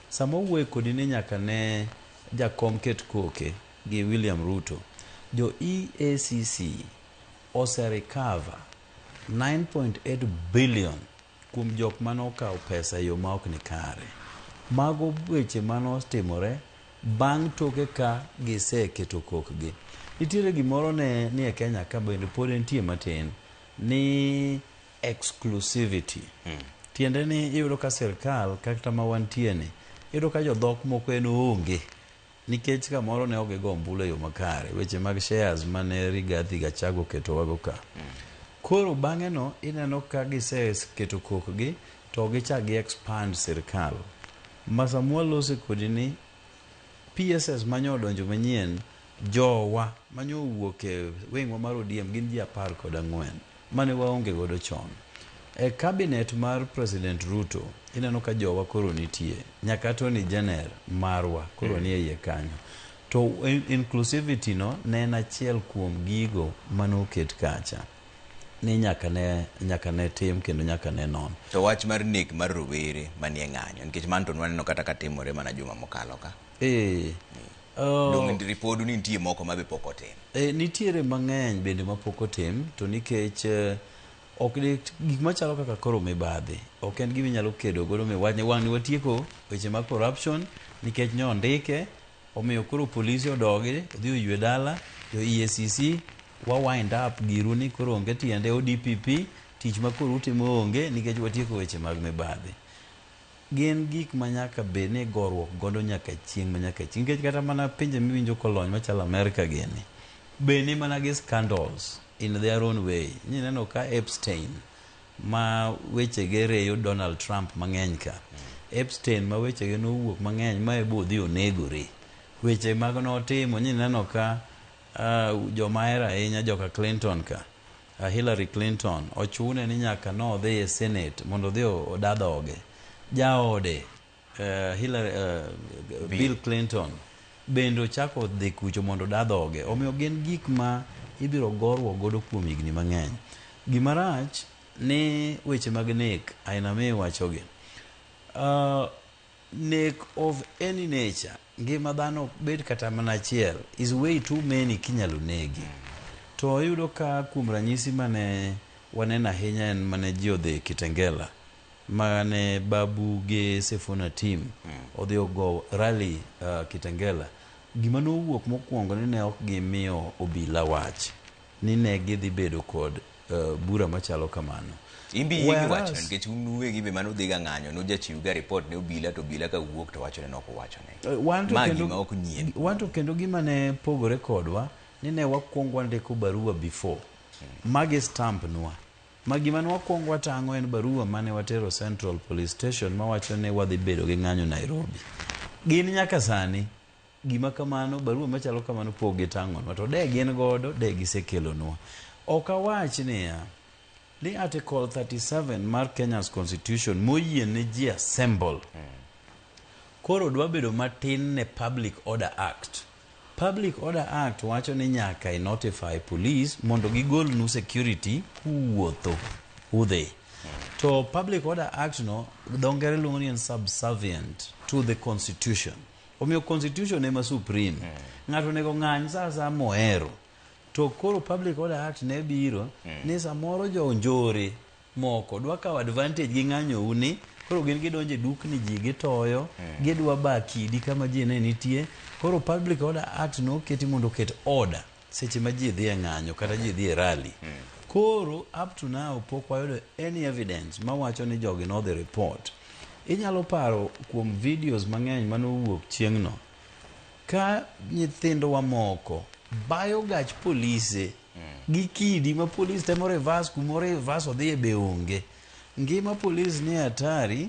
Sama wawuoyo kodi ni nyaka ne jakom ket koke gi William Ruto, jo EACC ose recover 9.8 billion kuom jok mane okawo pesa e yo ma ok ni kare. Mago weche mane otimore bang' toke ka giseketo kokgi. Nitiere gimoro ne ni e Kenya ka bende pod entie matin ni exclusivity. Tiende ni iyudo ka sirkal kata ma wantie ni iyudo ka jodhok moko en onge nikech kamoro ne ok gigo ombulu e yo makare weche mag shares mane Rigathi Gachagua oketowago ka. Koro bang'e no ineno ka giseketo kokgi to gichak gi expand sirkal. Ma sama walose kodi ni PSS manyo odonjo manyien jowa manyo owuok e wingwa mar ODM gin ji 14 mane waonge godo chon. E cabinet mar President Ruto ineno ka jowa koro nitie nyaka Attorney General marwa koro nie iye kanyo. To inclusivity no ne en achiel kuom gigo manoket kacha ni nyaka ne tim kendo nyaka ne non. To wach mar nek mar rowere manie ng'anyo nikech mano to nwaneno kata ka timore mana juma mokalo ka. Dong' ripodu ni nitie moko ma be pok otim. Nitiere mang'eny bende mapok otim to nikech ok gik machalo kaka koro mibadhi ok en gima inyalo kedo godo miwach ni wang' ni watieko weche mag corruption nikech ne ondike omiyo koro polisi odogi odhi oywe dala jo EACC wa wind up giru ni koro onge tiende ODPP tich ma koro utimo onge nikech watieko weche mag mibadhi. Gin gik ma nyaka bed ni goruok godo nyaka chieng' ma nyaka chieng' nikech kata mana pinje miwinjo kolony machalo Amerika gini be ni mana gi scandals in their own way. Nineno ka Epstein ma wechege reyo Donald Trump mang'eny ka. Epstein ma wechege nowuok mang'eny ma e bodhi onegore. Weche mag notimo nyineno ka Joma ahero ahinya joka Clinton ka, Hillary Clinton ochune ni nyaka nodhi e Senate mondo odhi oda dhoge. Jaode Hillary, Bill Clinton bende ochako dhi kucho mondo oda dhoge. Omiyo gin gik ma ibiro goruok godo kuom higni mang'eny. Gima rach ni weche mag nek aina miwachogi. Nek of any nature, ngima dhano ok bed kata mana achiel, is way too many kinyalo negi. To iyudo ka kuom ranyisi mane waneno ahinya en mane ji odhi Kitengela, mane Babu gi Sifuna team odhi ogo rally Kitengela. Gima nowuok mokwongo ni ne ok gimiyo obila wach ni ne gidhi bedo kod bura machalo kamano. Imbi yie gi Whereas- wachno nikech un uwegi be mane udhiga ng'anyo nujachiw ga report ne obila to obila ka wuok to wacho ni nok uwachone. Wan to Ma kendo- gima ok nyien. Wan to kendo gima ne pogore kodwa ni ne wakwongo wandiko barua before magi stamp nwa ma gima ne wakwongo watang'o en barua mane watero Central Police Station mawacho ni wadhi bedo gi ng'anyo Nairobi. Gin nyaka sani gima kamano barua machalo kamano pok gitang'onwa to de gin godo de gisekelonwa. Ok awach niya ni Article 37 mar Kenya's Constitution moyie ne ji assemble koro dwa bedo matin ne Public Order Act. Public Order Act wacho ni nyaka i notify police mondo gigolnu security kuwuotho udhi. To Public Order Act no dho ngere luongo ni en subservient to the constitution. Omiyo constitution ema supreme. Ng'ato onego ng'any sa asaya mohero. To koro Public Order Act ne biro ni samoro jo njore moko dwa kawo advantage gi ng'anyou ni koro gin gidonjo e dukni ji gitoyo gidwa ba kidi kama ji ne nitie koro Public Order Act noketi mondo oket order seche ma ji dhi e ng'anyo kata ji dhi e rally koro up to now pok wayudo any evidence mawacho ni jogi nodhi report inyalo paro kuom videos mang'eny manowuok chieng'no ka nyithindwa moko bayo gach polise gi kidi ma polis temo reverse kumoro reverse odhiye be onge ngima polis ni hatari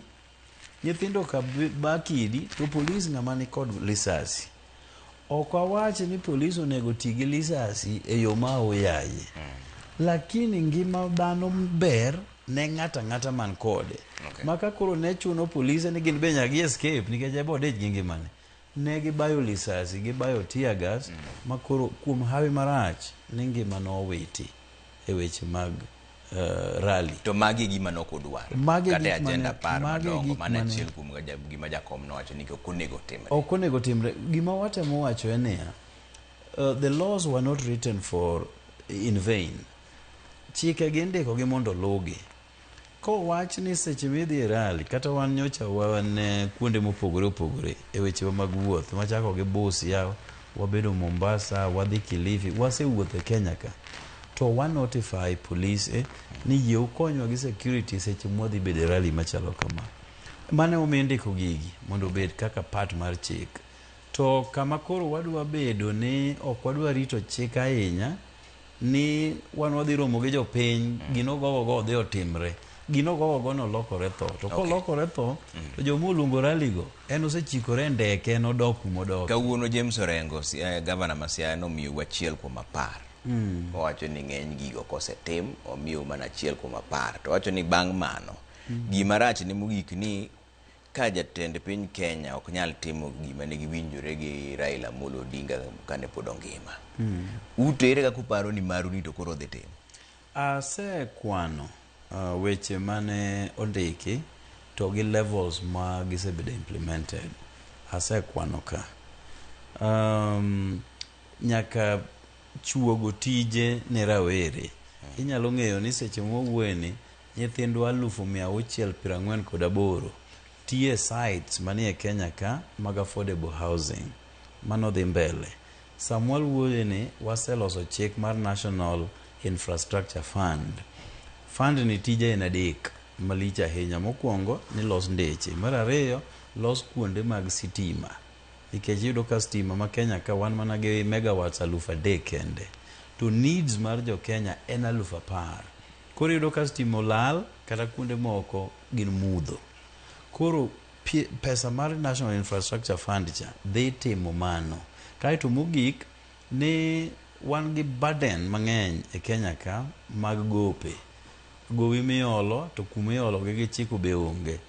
nyithindo ka ba kidi to polis ng'ama ni kod lisasi ok awach ni polis onego ti gi lisasi e yo ma oyaye lakini ngima dhano ber ne ng'ato ang'ata man kode ma ka koro ne chuno polise ni gin be nyaka gi escape nikech ebo odich gi ngimane ne gibayo lisasi gibayo tear gas ma koro kuom hawi marach ni ngima nowiti e weche mag rally To magi e gima nok udwar. Magi e Kata e gik mane- agenda apar magi e madongo gik mano mane- achiel kuom gima jakom nowacho ni ok onego timre. ok onego timre gima watemo wacho en niya the laws were not written for in vain chike gi indiko gi mondo oluwgi kowach ni seche midhi e rally kata wan nyocha wan kuonde mopogore opogore e wechewa mag wuoth machako gi Busia wabedo Mombasa wadhi Kilifi wasewuotho e Kenya ka to wa notify police ni yie ukonywa gi security seche mwadhi bedo e rally machalo kama mano emomiyo indiko gigi mondo obed kaka part mar chik to kama koro wadwa bedo ni ok wadwa rito chik ahinya ni wan wadhi romo gi jopiny gino gogo odhi otimre gino gogo go nolokore tho to kolokore tho to joma oluongo rally go en osechikore e ndeke en odok kumodok Kawuono James Orengo, gavana ma Siaya nomiyou achiel kuom apar. Owacho ni ng'eny gigo kosetim, omiyou mana achiel kuom apar. To owacho ni bang' mano, gima rach ne mogik ni ka jatend piny Kenya ok nyal timo gima ne giwinjore gi Raila Amolo Odinga kane pod ongima. Ute ere kaka uparo ni maru ni to koro dhi timo? Asekwano weche mane ondiki to gi levels ma gisebedo implemented. Asekwano ka. Nyaka chuogo tije ne rawere. Inyalo ng'eyo ni seche mwawuoye ni nyithindwa 648,000 tiyo e sites manie Kenya ka mag affordable housing. Mano dhi mbele. Samwa wuoye ni waseloso chik mar National Infrastructure Fund. Fund ni tije en adek malich ahinya. Mokwongo ni los ndeche. Mar ariyo, los kuonde mag sitima. Nikech iyudo ka stima ma Kenya ka wan mana gi megawatts 3,000 kende. To needs mar jo Kenya en 10,000. Koro iyudo ka stima olal kata kuonde moko gin mudho. Koro pesa mar National Infrastructure Fund cha dhi timo mano. Kaeto mogik ni Wan gi burden mang'eny e Kenya ka mag gope. Gowi miolo to kuma iolo gi gichiko be onge.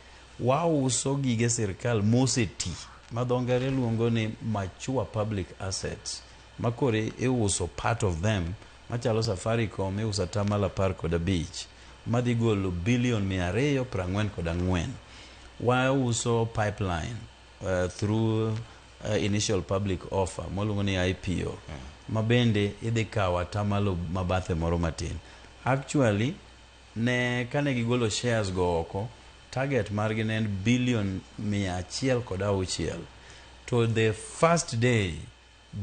Wauso gige sirkal moseti ma dho ngere luongo ni mature public assets ma koro iuso part of them machalo Safaricom iuso atamalo 15 madhi golo bilion 244. Wauso pipeline through initial public offer mwaluongo ni IPO ma bende idhi kawo atamalo mabathe moro matin. Actually ne kane gigolo shares go oko target margi ne en bilion 106 to the first day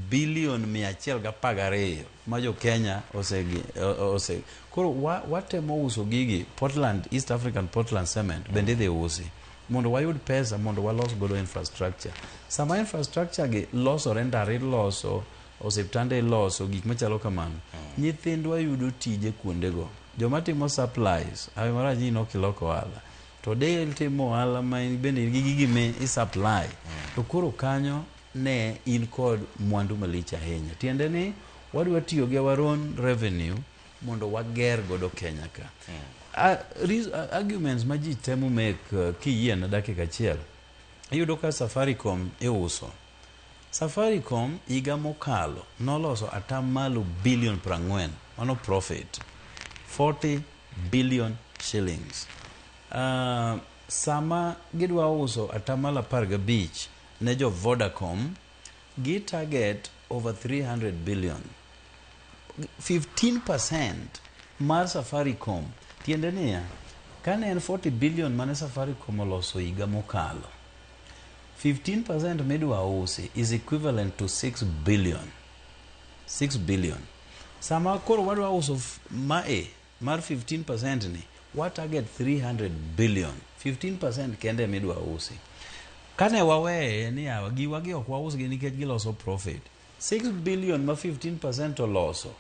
bilion 112 ma jo Kenya osegi ose koro watemo uso gigi. Portland, East African Portland Cement bende idhi usi mondo wayud pesa mondo walos godo infrastructure. Sama infrastructure gi losore, ndara iloso, osiptande iloso, gik machalo kamano, nyithindwa yudo tije kuondego. Joma timo supplies awe marach ni ok ilok ohala to de timo ohala ma in bende in gi gigi mi i supply to koro kanyo ne in kod mwandu malich ahinya. Tiende ni wadwa tiyo gi our own revenue mondo wager godo Kenya ka. Arguments ma ji temo make, kiyie na dakika achiel, iyudo ka Safaricom iuso. Safaricom higa mokalo noloso atamalo bilion 40, mano profit 40 billion shillings. Sama gidwa uso atamalo 15 ne jo Vodacom, gi target over 300 billion. 15% mar Safaricom tiende niya, kane en 40 billion mane Safaricom oloso higa mokalo, 15% midwa usi is equivalent to 6 billion. 6 billion. Sama koro wadwa uso mae mar 15% ni, wa target 300 billion. 15% kende midwa usi. Kane waweye ni yawa giwa gi ok wausgi nikech giloso profit. 6 billion ma 15% oloso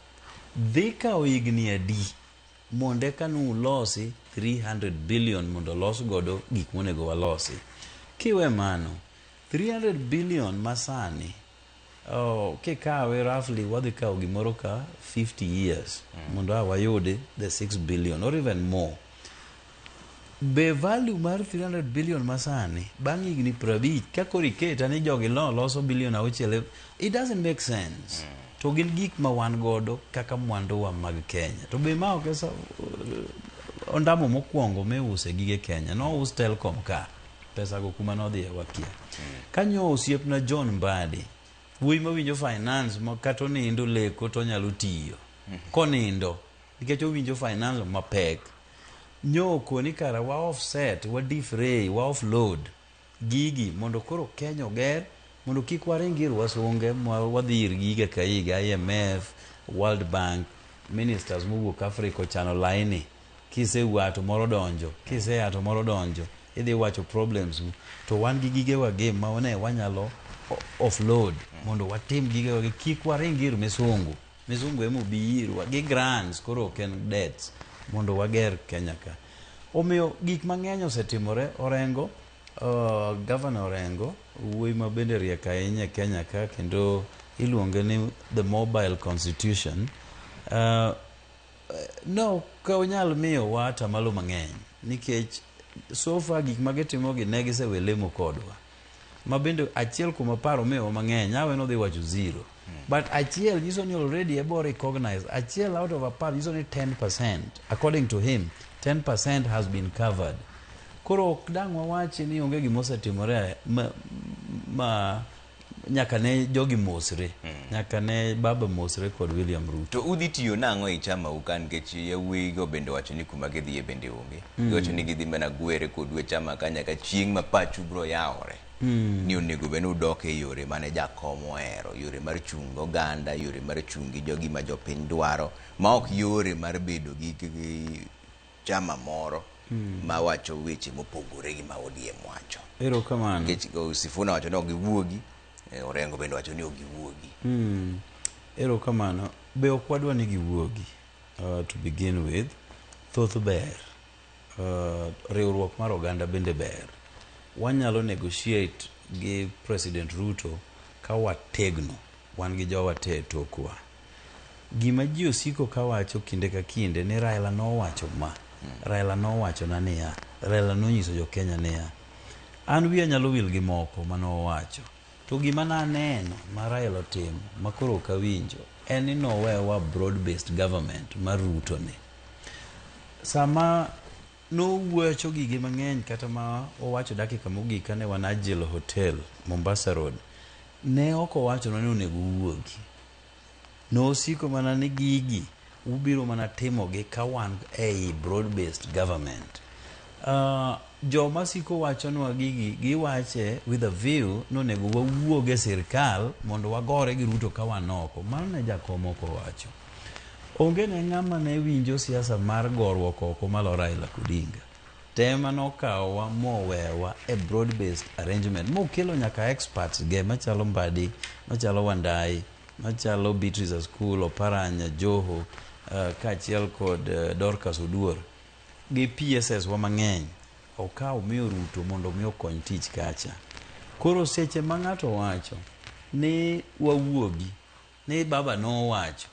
dhi kawo higni adi mondo eka nulosi 300 billion mondo olos godo gik monego walosi? Kiwe mano 300 billion masani, oh, kikawe roughly wadhi kawo gimoro ka 50 years mondo a wayudi the 6 billion or even more. Be value mar 300 billion masani bang' higni 50 ka koro iketa ni jogi loso bilion 6, it doesn't make sense. To gin gik ma wan godo kaka mwanduwa mag Kenya. To be ma ok ondamo mokwongo miuse gige Kenya. Nous Telcom ka pesa go kuma nodhiye wakia. Kanyo osiepna John Mbadi, wuoyi mawinjo finance ma kata onindo leko to onyalo tiyo konindo nikech owinjo finance mapek. Nyo okoni kara wa offset, wa defray, wa offload gigi mondo koro Kenya oger, mondo kik waring ir wasunge ma wadhi irgi higa ka higa, IMF, World Bank, ministers mowuok Africa ochano laini. Kisewuok to moro donjo, kisea to moro donjo, idhi wacho problems u. To wan gi gigewa gi ma ne wanyalo offload mondo watim gigewa gi, kik waring ir misungu. Misungu ema obi irwa gi grants, koro ok en debts, mondo wager Kenya ka. Omiyo gik mang'eny osetimore. Orengo, Governor Orengo, wuoyi ma bende riek ahinya e Kenya ka, kendo iluonge ni the mobile constitution. No ok onyal miyowa atamalo mang'eny nikech so far gik ma gitimogi ne gisewe lemo kodwa ma bende achiel kuom apar omiyowa mang'eny awe nodhi wacho zero, but achiel nyiso ni already ebo recognize achiel out of apar nyiso ni 10%. According to him, 10% has been covered. Koro ok dang' wawachi ni onge gima osetimore ma nyaka ne jogi mosre, nyaka ne baba mosre kod William Ruto. To udhi tiyo nang'o e chama u ka, nikech yawuoyi go bende wacho ni kuma gidhiye bende onge? Giwacho ni gidhi mana gwere kodu e chama ka nyaka chieng' ma pachu biro yawore ni onego bed ni udok e yore mane jakom ohero, yore mar chung' oganda, yore mar chung' gi jogi ma jopiny dwaro, ma ok yore mar bedo gi chama moro ma wacho weche mopogore gi ma ODM wacho. Erokamano. Nikech Sifuna wacho ni ok giwuogi, Orengo bende wacho ni ok giwuogi. Erokamano. Be ok wadwa ni giwuogi, to begin with, thoth ber. Riwruok mar oganda bende ber. Wanyalo negotiate gi President Ruto ka wategno, wan gi jowa te e tokwa. Gima ji osiko kawacho kinde ka kinde ni Raila nowacho ma, Raila nowachona niya, Raila nonyiso jo Kenya niya. An wiya nyalo wil gi moko manowacho. To gima naneno ma Raila otimo ma koro ok awinjo en ni nowewa broad based government mar Ruto ni. Sama nowuocho gige mang'eny kata ma owacho dakika mogik kane wan Agile Hotel, Mombasa Road, ne ok owachonwa ni onego uwuogi. Nosiko mana ni gigi ubiro mana timogi ka wan ei broad based government. Joma siko wachonwa gigi giwache with a view ni onego wawuog e sirkal mondo wagore gi Ruto ka wan oko. Mano ne jakom ok owacho. Onge ne ng'ama ne winjo siasa mar goruok oko malo Raila Odinga. Tema nokawowa mowewa e broad based arrangement mokelo nyaka experts ge machalo Mbadi, machalo Wandayi, machalo Beatrice Askul, Oparanya, Joho, kaachiel kod Dorcas Oduor gi PSS wa mang'eny okawo miyo Ruto mondo mi okony tich kacha. Koro seche ma ng'ato wacho ni wawuogi ni baba nowacho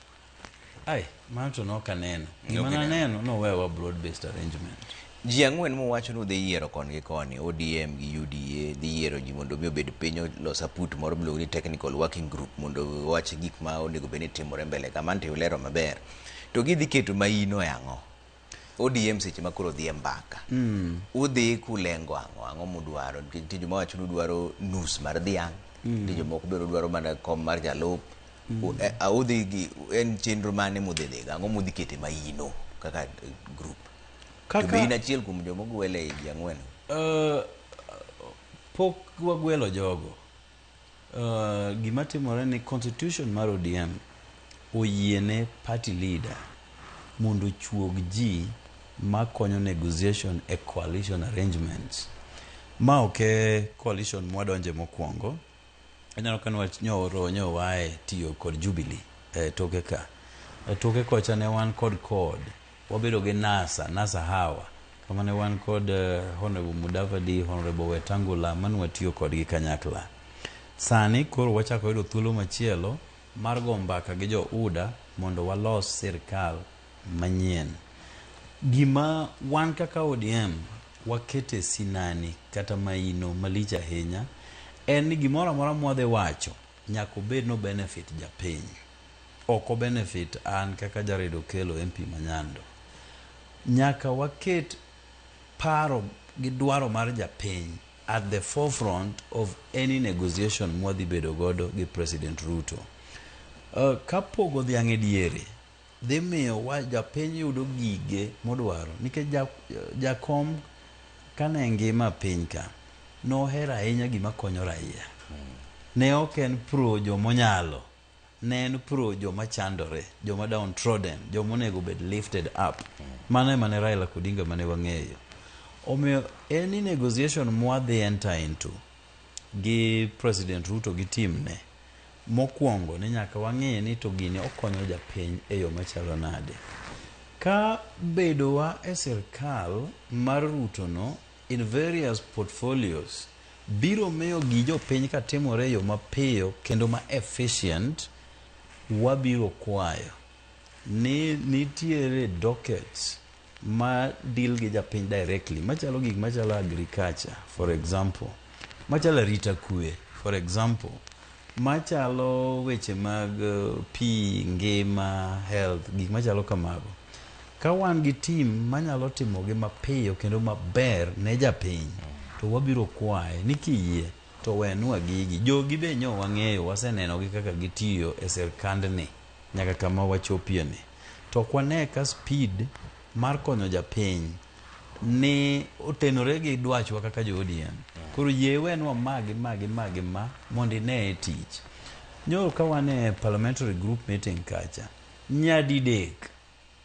ai mano to nok aneno gima naneno nowewa broad based arrangement. Ji ang'wen mowacho ni udhi yiero koni gi koni, ODM gi UDA dhi yiero ji mondo mi obed piny olos aput moro miluongo ni technical working group mondo owach gik ma onego bed ni timore mbele ka. Mano to ilero maber. To gidhi keto maino e ang'o? ODM seche ma koro dhi e mbaka. Udhi kulengo ang'o? Ang'o mudwaro? Nikech nitie joma wacho ni udwaro nus mar dhiang'. Nitie jomoko bende dwaro mana kom mar jalup. Udhi gi en chenro mane mudhi dhigo? Ang'o mudhi kete maino kaka group? To be in achiel kuom joma ogwel e ji ang'wen? Pok wagwelo jogo. Gima timore ni constitution mar ODM oyiene party leader mondo ochuog ji makonyo negotiation e coalition arrangements. Ma ok e coalition mwadonje mokwongo. Ineno ka nyoro nyo wae tiyo kod Jubilee e toke ka. E toke kocha ne wan kod CORD. Wabedo gi NASA, NASA Hawa. Kama ne wan kod Honorable Mudavadi, Honorable Wetangula, mane watiyo kodgi kanyakla. Sani koro wachako yudo thuolo machielo mar go mbaka gi jo UDA mondo walos sirkal manyien. Gima wan kaka ODM wakete sinani kata maino malich ahinya en ni gimoro amora mwadhi wacho nyaka obed no benefit japiny. Ok o benefit an kaka Jared Okello MP Manyando. Nyaka waket paro gi dwaro mar japiny at the forefront of any negotiation mwadhi bedo godo gi President Ruto. Ka pogo dhiang' e diere dhi miyo wa japiny yudo gige modwaro nikech jakom kane ngima piny ka nohero ahinya gima konyo raia. Ne ok en pro jomonyalo, ne en pro joma chandore, joma downtrodden, joma onego bed lifted up. Mano ema ne Raila Odinga mane wang'eyo. Omiyo any negotiation mwadhi enter into gi President Ruto gi team ne, mokwongo ni nyaka wang'e ni to gini okonyo japiny e yo machalo nade. Ka bedowa e sirkal mar Ruto no in various portfolios biro miyo gi jopiny ka timore e yo mapiyo kendo ma efficient, wabiro kwayo ni nitiere dockets ma deal gi japiny directly machalo gik machalo agriculture for example, machalo arita kwe for example, machalo weche mag pi, ngima, health, gik machalo kamago. Ka wan gi team manyalo timogi mapiyo kendo maber ne japiny, to wabiro kwaye ni kiyie to wenwa gigi. Jogi be nyo wang'eyo, wasenenogi kaka gitiyo e sirkandni nyaka kama wachopie ni. To ok wane ka speed mar konyo japiny ni otenore gi dwachwa kaka jo ODM. Koro yie wenwa ma gi ma gi ma gi ma mondo ine e tich. Nyoro ka wan e parliamentary group meeting kacha, nyadidek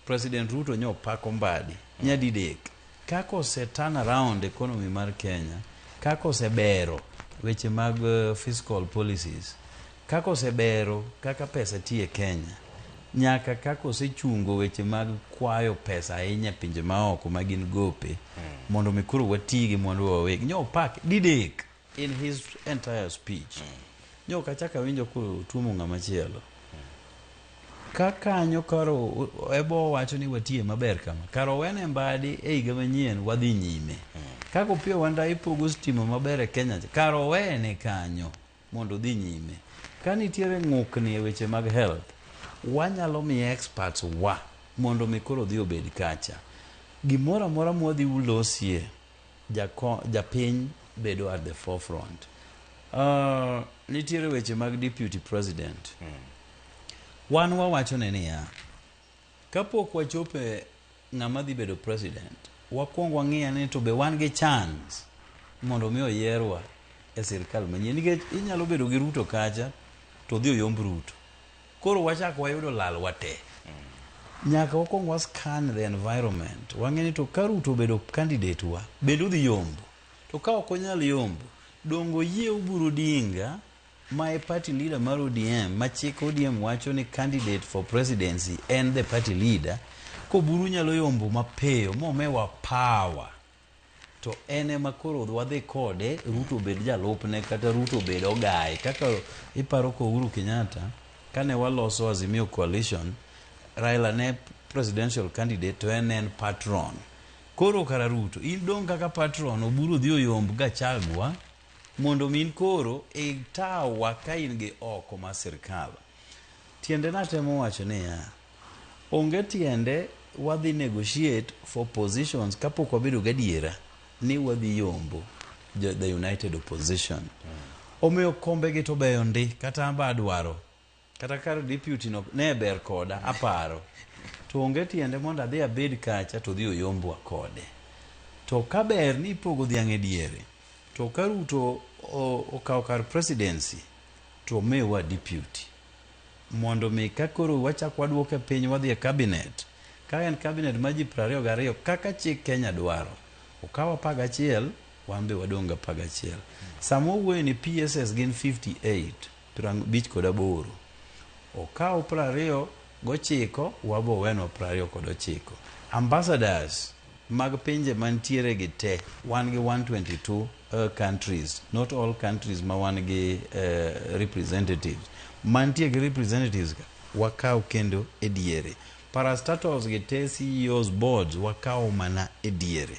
President Ruto nyo pako Mbadi nyadidek kaka ose turn around economy mar Kenya, kaka osebero weche mag fiscal policies, kaka osebero kaka pesa tiyo e Kenya, nyaka kaka osechungo weche mag kwayo pesa ahinya e pinje maoko ma gin gope mondo mi koro wati gi mwandu wa wawegi. Nyo opak didek in his entire speech. Nyo ok achak awinjo kotuomo ng'ama chielo. Ka kanyo koro ebo wacho ni watiye maber kama. Kar owene mbadi e higa manyien wadhi nyime. Kaka Opiyo Wandayi pogo stima maber e Kenya cha, kar owene kanyo mondo odhi nyime. Ka nitiere ng'ukni e weche mag health, wanyalo miye experts wa mondo mi koro odhi obed kacha. Gimoro amora mwadhi losie, japiny bedo at the forefront. Nitiere weche mag deputy president. Wan wawachone niya, kapok wachopo e ng'ama dhi bedo president, wakwong wang'i ane to be wan gi chance mondo mi oyierwa e sirkal manyien. Nikech inyalo bedo gi Ruto kacha to odhi oyomb Ruto. Koro wachak wayudo lal wate. Nyaka wakwong wa scan the environment. Wang'e ni to ka Ruto obedo candidate wa, bende odhi yombo. To ka ok onyal yombo, dongo oyie Oburu Odinga ma e party leader mar ODM, ma chik ODM wacho ni candidate for presidency en the party leader, koburu nyalo yombo mapiyo momewa power to en ema koro wadhi kode Ruto obed jalupne kata Ruto obed ogaye kaka iparo ko Uhuru Kenyatta kane waloso Azimio coalition Raila ne presidential candidate to en ne en patron koro kara Ruto in dong' kaka patron Oburu odhi oyomb Gachagua mondo mi in koro itawa ka in gi oko mar sirkal. Tiende natemo wacho niya, onge tiende wadhi negotiate for positions kapok wabedo gadiera ni wadhi yombo the united opposition. Omiyo kombe gi to beyo ndi kata an be adwaro kata kar deputy no ne ber koda aparo to onge tiende mondo adhi abed kacha to dhi oyombwa kode to ka ber ni ipogo dhiang' e diere to ka Ruto okawo kar presidency to miwa deputy mondo mi ka koro wachak waduoke piny wadhi e cabinet ka en cabinet mar ji 22 kaka chik Kenya dwaro okaw 11 wan be wadong' gi 11 sama wawuoyo ni PSS gin 58 58 okaw 29 wabo wenwa 29 ambassadors mag pinje mantiere gi te wan gi 122 countries not all countries ma wan gi representatives mantie gi representatives ka wakaw kendo e diere parastatals gi te CEOs boards wakaw mana e diere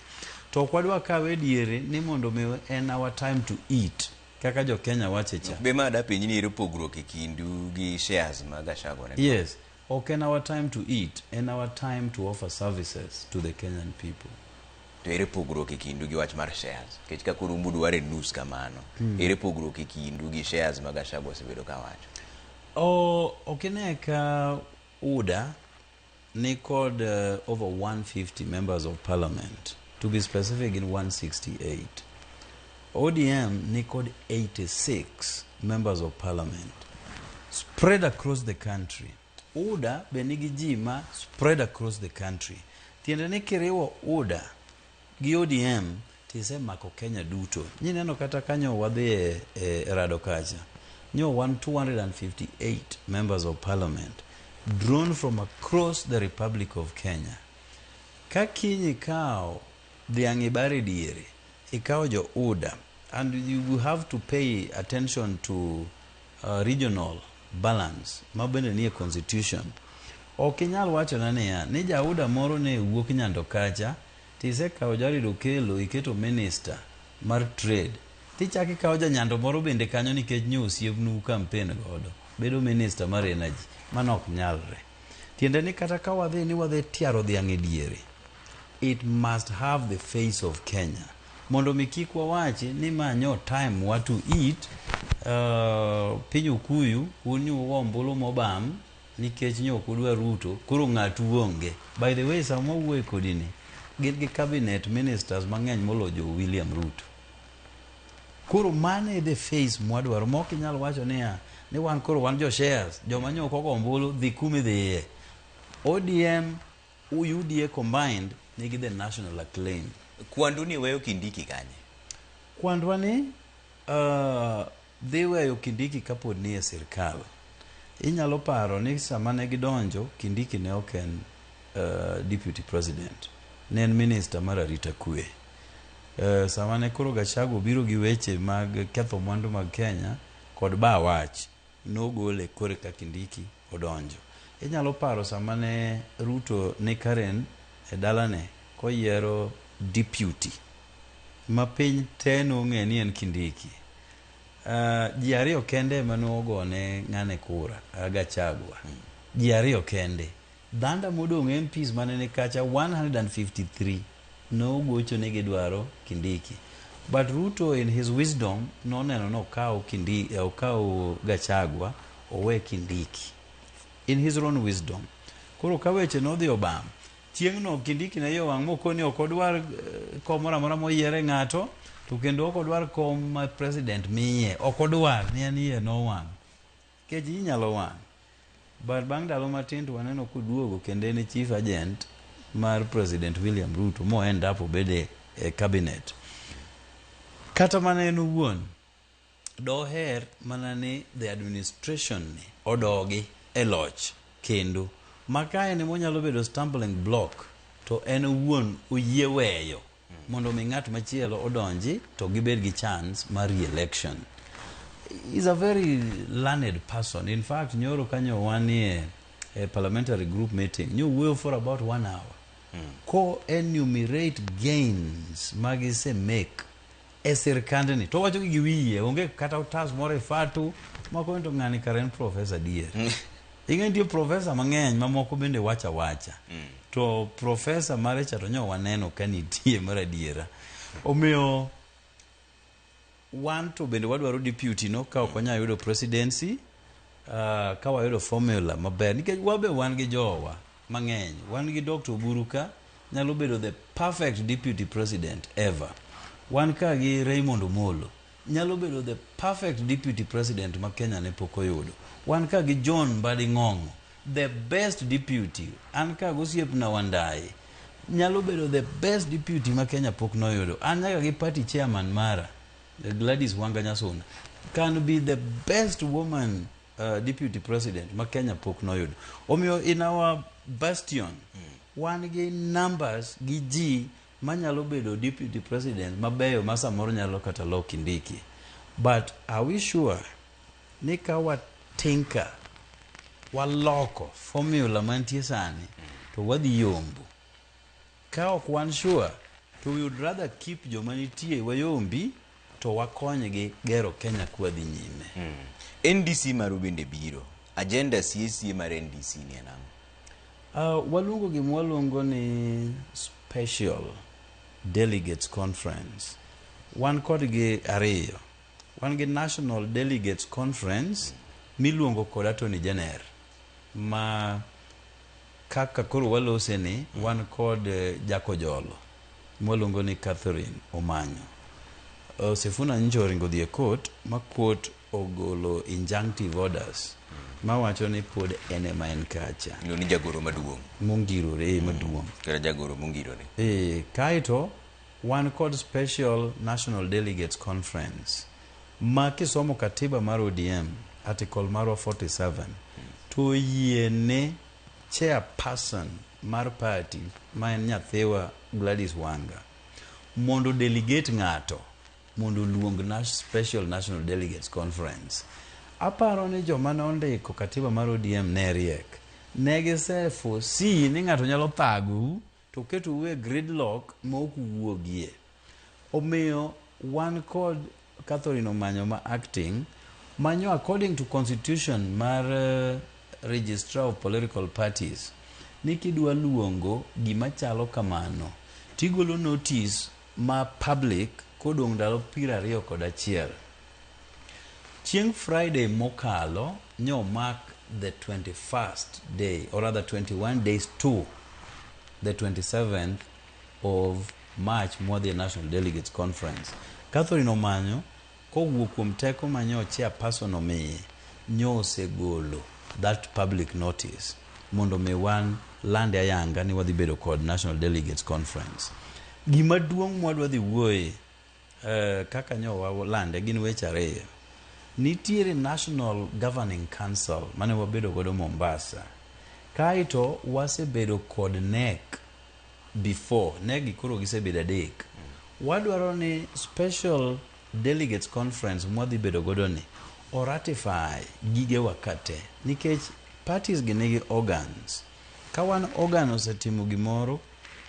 to ok wadwa kawe e diere ni mondo mi en our time to eat kaka jo Kenya wache cha Be ma dapenji ni ere pogruok e kindu gi shares ma Gachagua ne Yes, ok en our time to eat, en our time to offer services to the Kenyan people. To ere pogruok e kindu gi wach mar shares? Nikech ka koro umbu dware nus kamano, ere pogruok e kindu gi shares ma Gachagua osebedo ka wacho? O, ok ine ka UDA ni kod over 150 members of parliament, to be specific in 168. ODM ni kod 86 members of parliament spread across the country. UDA be nigi ji ma spread across the country. Tiende ni kiriwo UDA gi ODM tisemako Kenya duto. Nyineno kata kanyo wadhi e rado kacha. Nyo wan 258 members of parliament drawn from across the Republic of Kenya. Ka kiny ikawo dhiang' ibare diere, ikawo jo UDA, and you will have to pay attention to regional balance ma bende nie constitution. Ok inyal wachona niya, ni ja UDA moro ne wuok Nyando kacha, tisekawo Jared Okello iketo minister mar trade, tichako ikawo janyando moro bende kanyo nikech nyo osiepnu campaign godo, bedo minister mar energy. Mano ok nyalre. Tiende ni kata ka wadhi ni wadhi tiaro dhiang' e diere, it must have the face of Kenya. Mondo mi kik wawachi ni ma nyo time wa to eat, piny Okuyu un nyo ugo ombulu mobam nikech nyo ok udwa Ruto, koro ng'atu onge. By the way, sama wawuoye kodi ni, gin gi cabinet ministers mang'eny moloyo jo William Ruto. Koro mano e the face mwadwaro ma ok inyal wacho niya ni wan koro wan jo shares joma nyo ok ogo ombulu dhi kumidhiye. ODM UDA combined nigi the national acclaim. Kwandu ni weyo Kindiki kanye? Kwandwa ni dhi weyo Kindiki kapod ni e sirkal. Inyalo paro ni sama ne gidonjo, Kindiki ne ok en deputy president. Ne en minister mar arita kwe. Sama ne koro Gachagua obiro gi weche mag ketho mwandu mag Kenya kod ba wach, nogole kore ka Kindiki odonjo. Inyalo paro sama ne Ruto ni Karen e dalane koyiero deputy ma piny te nong'e ni en Kindiki. Ji ariyo kende ema nogone ng'ane kura, Gachagua. Ji ariyo kende. Dhanda modong' MPs mane ni kacha 153 nogocho ni gidwaro Kindiki. But Ruto in his wisdom noneno ni okaw Kindi, okaw Gachagua owe Kindiki. In his own wisdom. Koro ka weche nodhi obam, chieng'no Kindiki ne iye owang' mokoni ok odwar kom moro amora moyiere ng'ato, to kendo ok odwar kom ma president miye. Ok odwar, ni en iye nowang'. Nikech iyi nyalo wang'. But bang' ndalo matin to waneno koduogo kendo en e chief agent mar President William Ruto mo end up obede e cabinet. Kata mana en owuon, doher mana ni the administration ni odogi e loch kendo ma ka en ema bedo stumbling block to en owuon oyie weyo mondo mi ng'at machielo odonji to gibed gi chance mar re-election. He's a very learned person. In fact, nyoro kanyo wanie e parliamentary group meeting, nyowuoyo for about 1 hour. Ko enumerate gains magise make e sirkandni to wacho gi wiye onge kata otas moro e fatu mako to ng'ani kare en professor adier. Ing'e nitie professor mang'eny mamoko bende wacho awacha. To professor mare cha to nyo waneno ka nitie mar adiera. Omiyo wan to bende wadwaro deputy no ka ok wanyal yudo presidency, ka wayudo formula maber nikech wabe wan gi jowa mang'eny. Wan gi Dr. Oburu ka nyalo bedo the perfect deputy president ever. Wan ka gi Raymond Omolo nyalo bedo the perfect deputy president ma Kenya ne pok oyudo. Wan ka gi John Mbadi Ng'ong'o, the best deputy. An ka gi osiepna Wandayi nyalo bedo the best deputy ma Kenya pok noyudo. An nyaka gi party chairman mara, Gladys Wanga Nyasuna, can be the best woman deputy president ma Kenya pok noyudo. Omiyo in our bastion, wan gi numbers gi ji manyalo bedo deputy president mabeyo ma samoro nyalo kata lo Kindiki. But are we sure ni ka watinka waloko formula mantie sani to wadhi yombo? Ka ok wan sure, to we would rather keep joma nitie wayombi to wakonygi gero Kenya kwadhi nyime. NDC maru bende biro. Agenda sie mar NDC ni en ang'o? Waluongo gima waluongo ni Special Delegates Conference. Wan kodgi ariyo. Wan gi National Delegates Conference miluongo kod Attorney General ma kaka koro walose ni wan kod Jakojolo mwaluongo ni Catherine Omanyo. Sifuna nyocha oringo dhi e court ma court ogolo injunctive orders mawacho ni pod en ema en kacha. Iluongo ni jagoro maduong'. Mongirore maduong'. Kata jagoro mongirore. Kaeto wan kod Special National Delegates Conference ma kisomo katiba mar ODM article marwa 47 to yiene chairperson mar party ma en nyathiwa Gladys Wanga mondo delegate ng'ato mondo oluong Special National Delegates Conference. Aparo ni joma nondiko katiba mar ODM ne riek. Ne gise foresee ni ng'ato nyalo thagou to ketou e gridlock ma ok uwuogie. Omiyo wan kod Catherine Omanyo ma acting manyo according to constitution mar Registrar of Political Parties ni kidwa luongo gima chalo kamano tigolo notice ma public kodong' ndalo 21. Chieng' Friday mokalo nyo mark the 21st day, or rather 21 days to the 27th of March mwadhi e National Delegates Conference. Catherine Omanyo kowuok kuom teko manyo chairperson omiye nyo osegolo that public notice mondo mi wan lande ayanga ni wadhi bedo kod National Delegates Conference. Gima duong' mwadwa dhi wuoye kaka nyo walande gin weche ariyo. Nitiere National Governing Council mane wabedo godo Mombasa. Kaeto wasebedo kod NEC before. NEC gi koro gisebedo adek. Wadwaro ni Special Delegates Conference mwadhi bedo godo ni oratify gigewa ka te. Nikech Parties gi nigi organs. Ka wan organ osetimo gimoro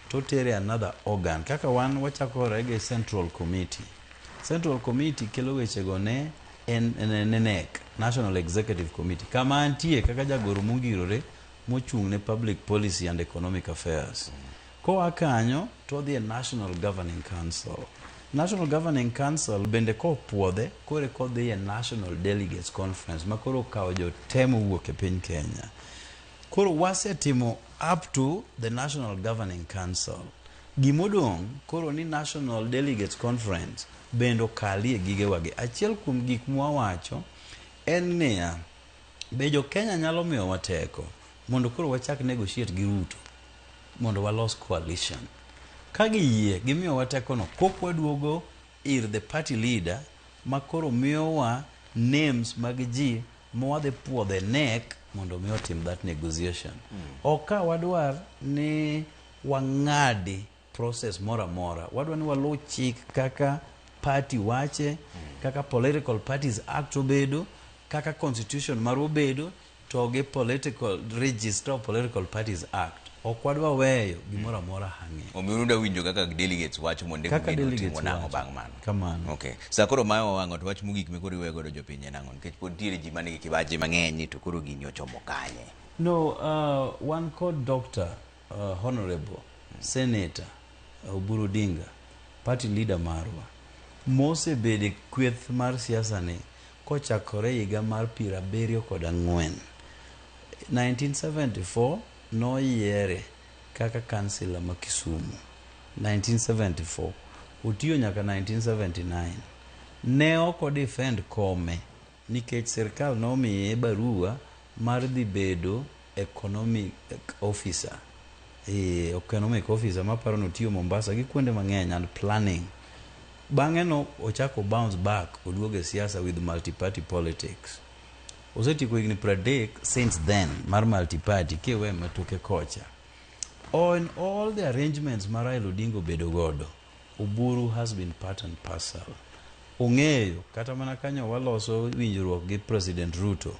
to tere another organ. Kaka wan wachakore gi Central Committee. Central Committee kelo wechego ne ne NEC, National Executive Committee. Kama antie kaka jagoro mongirore mochung' ne Public Policy and Economic Affairs. Koa kanyo to odhi e National Governing Council. National Governing Council bende kopuodhe koro eka odhi e National Delegates Conference ma koro okawo jote mowuok e piny Kenya. Koro wasetimo up to the National Governing Council. Gimodong' koro ni National Delegates Conference bende okalie gigewagi. Achiel kuom gik mwawacho en niya, be jo Kenya nyalo miyowa teko mondo koro wachak negotiate gi Ruto mondo walos coalition. Ka giyie gimiyowa tekono, kok waduogo ir the party leader ma koro miyowa names mag ji ma wadhi puodho e NEC mondo mi otim that negotiation. Ok ka wadwar ni wang'adi process moro amora. Wadwa ni waluw chik kaka party wache, kaka Political Parties Act obedo, kaka constitution marwa obedo, to gi political register of Political Parties Act. Ok wadwa weyo gimoro amora hang'e. Omiyo udwa winjo kaka delegates wacho mondo Kaka eka delegates timo nang'o wacho. bang' mano. Kamano. Okay. Sa koro ma wang'o to wach mogik mikoro iweyo godo jopiny en ang'o? Nikech pod nitiere ji manigi kibaji mang'eny ni to koro gini ochomo kanye. No, wan kod Doctor, Honorable Senator Oburu Odinga, party leader marwa, mosebedo e kweth mar siasa ni kochakore higa mar 74. 1974 noyiere kaka kansila ma Kisumu. 1974 otiyo nyaka 1979. Ne ok o defend kome nikech sirkal nomiye barua mar dhi bedo economic officer. Economic officer maparo ni otiyo Mombasa gi kuonde mang'eny and planning. Bang'e no ochako bounce back oduogo e siasa with multi-party politics. Osetieko higni 30 since then mar multi-party kiwe matoke kocha. On all the arrangements ma Raila Odinga obedo godo, Oburu has been part and parcel. Ong'eyo kata mana kanyo waloso winjruok gi President Ruto,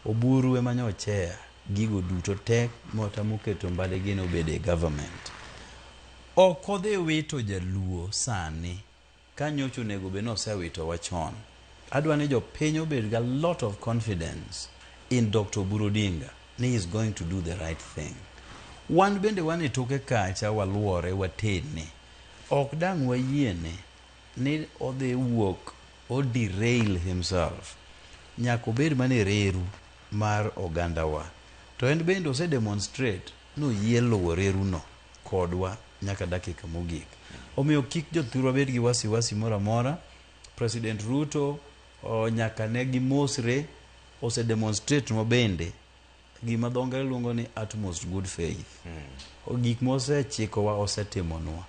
Oburu ema nyo chair gigo duto te mota moketo mbale gino obedo e government. Ok odhi wito jaluo sani ka nyocha onego bed ni osewitowa chon. Adwa ni jopiny obed gi a lot of confidence in Dr. Oburu Odinga ni he is going to do the right thing. Wan bende wan e toke kacha waluore watene. Ok dang' wayiene ni odhi wuok o derail himself. Nyaka obed mana e reru mar ogandawa. To en bende ose demonstrate ni oyie luwo reru no kodwa nyaka dakika mogik. Omiyo kik jothurwa bed gi wasiwasi moro amora. President Ruto nyaka ne gimosre ose demonstrate nwa bende gima dho ngere luongo ni utmost good faith. Gik mosechikowa osetimonwa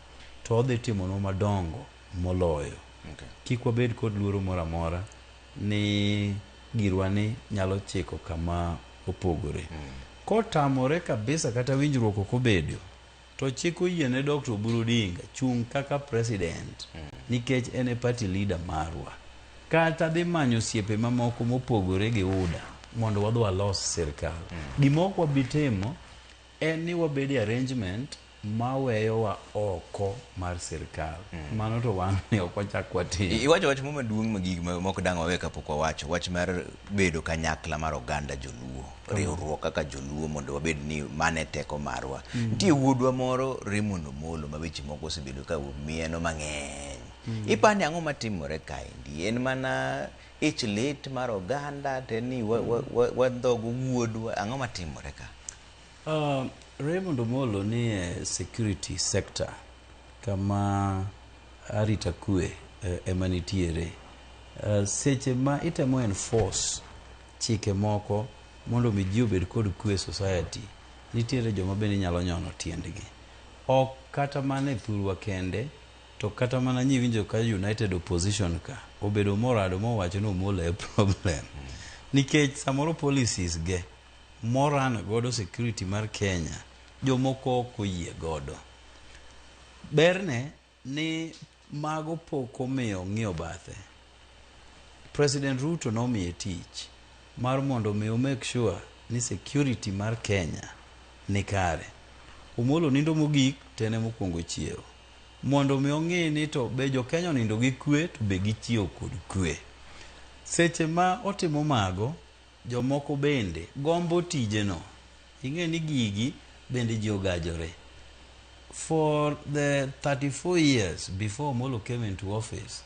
to odhi timonwa madongo moloyo. Kik wabed kod luoro moro amora ni girwa ni nyalo chiko kama opogore. Kotamore kabisa kata winjruok ok obedo, to chik oyiene Dr. Oburu Odinga chung' kaka president nikech en e party leader marwa. Kata dhi manyo osiepe mamoko mopogore gi UDA mondo wadhi walos sirkal. Gima ok wabi timo en ni wabed e arrangement maweyowa oko mar sirkal. Mano to wan ni ok wachak watim. Iwacho wach moro maduong' magik mok dang' wawe kapok wawacho wach mar bedo kanyakla mar oganda joluo, riwruok kaka joluo mondo wabed ni mane teko marwa. Nitie wuodwa moro Raymond Omolo ma weche moko osebedo ka mieno mang'eny. Ipani ang'o matimore kaendi? En mana ich lit mar oganda to en ni wandhogo wuodwa, ang'o matimore ka? Raymond Omolo ni e security sector kama arita kwe ema nitiere. Seche ma itemo enforce chike moko mondo mi ji obed kod kwe e society, nitiere joma bende nyalo nyono tiendgi. Ok kata mana e thurwa kende, to kata mana nyiwinjo ka United Opposition ka obedo morado mowacho ni Omolo e problem. Nikech samoro policies ge moran godo security mar Kenya, jomoko ok oyie godo. Berne ni mago pok omiyo ng'iyo bathe. President Ruto nomiye tich mar mondo mi o make sure ni security mar Kenya ni kare. Omolo nindo mogik to en ema okwongo chiewo. Mondo mi ong'i ni to be jo Kenya onindo gi kwe to be gichiewo kod kwe. Seche ma otimo mago, jomoko bende gombo tijeno. Ing'e ni gigi bende ji ogajore. For the 34 years before Omolo came into office,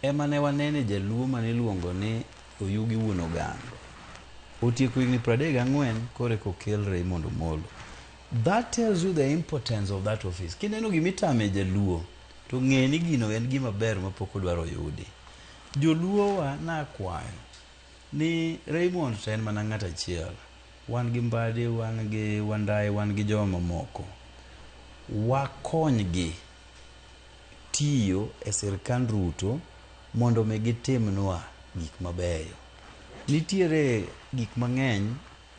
ema ne wanene jaluo mane iluongo ni Oyugi Wuon Ogango. Otieko higni 34 koro eka okel Raymond Omolo. That tells you the importance of that office. Kineno gima itame jaluo, to ng'e ni gino en gima ber mapok odwaro yudi. Joluo wa nakwayo ni Raymond to en mana ng'at achiel. Wan gi Mbadi, wan gi Wandayi, wan gi joma mamoko. Wakonygi tiyo e sirkand Ruto mondo mi gitimnwa gik mabeyo. Nitiere gik mang'eny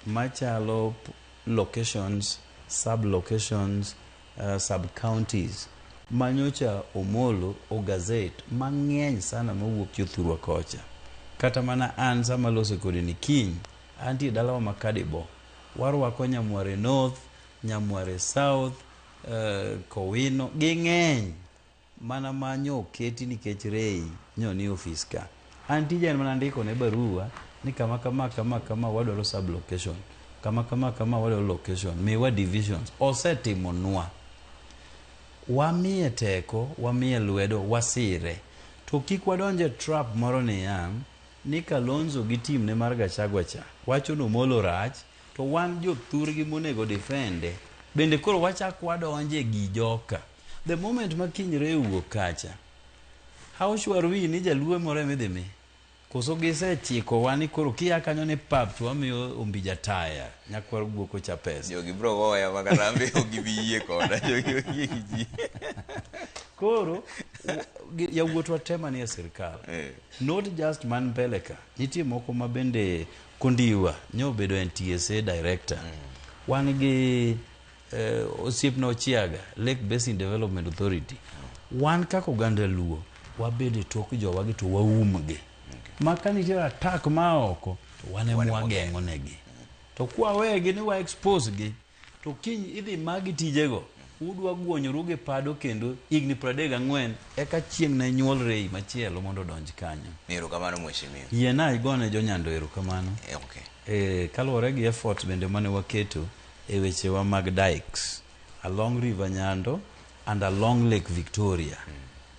machalo locations, sub locations, sub counties manyocha Omolo o gazette mang'eny sana mawuok jothurwa kocha. Kata mana an sama aloso kodi ni kiny, antie dalawa ma Kadibo, warwako Nyamware North, Nyamware South, Kowino, ging'eny mana ma nyo oketi nikech Rei nyo ni ofis ka. An tija en mana ndiko ne barua ni kama kama kama kama wadwaro sub location, kama kama kama wadwaro location, miwa divisions. Osetimonwa. Wamiye teko, wamiye lwedo, wasire. To kik wadonje trap moro niya, ni Kalonzo gi team ne mar Gachagua cha, wacho ni Omolo rach, to wan jothurgi monego defende. Bende koro wachak wadonje gi joka. The moment ma kiny Rei owuok kacha, how sure are we ni jaluo moro ema idhi mi? Koso gisechikowa ni koro kia kanyo ni pap to wamiyo Ombija taya, nyakwar guok ocha pesa. Jogi bro goya ma kata an be ok gibi yie koda. Jogi ok yie gi ji. Koro yawuotwa te manie sirkal, not just man mbele ka, nitie moko ma bende Kondiwa nyo obedo NTSA director. Wan gi osiepna Ochiaga, Lake Basin Development Authority. Wan kaka oganda Luo, wabedo e tok jowagi to waumgi. Ma ka nitie attack ma oko, to wan ema wageng'o negi. To kwawegi ni wa expose gi, to kiny idhi magi tijego, udwa guonyoru gi pado kendo higni 34 eka chieng' ne nyuol Rei machielo mondo odonj kanyo. Erokamano mheshimiwa. Yiena igone jonyando erokamano. Okay. Kaluwore gi effort bende mane waketo e wechewa mag dikes along River Nyando and along Lake Victoria.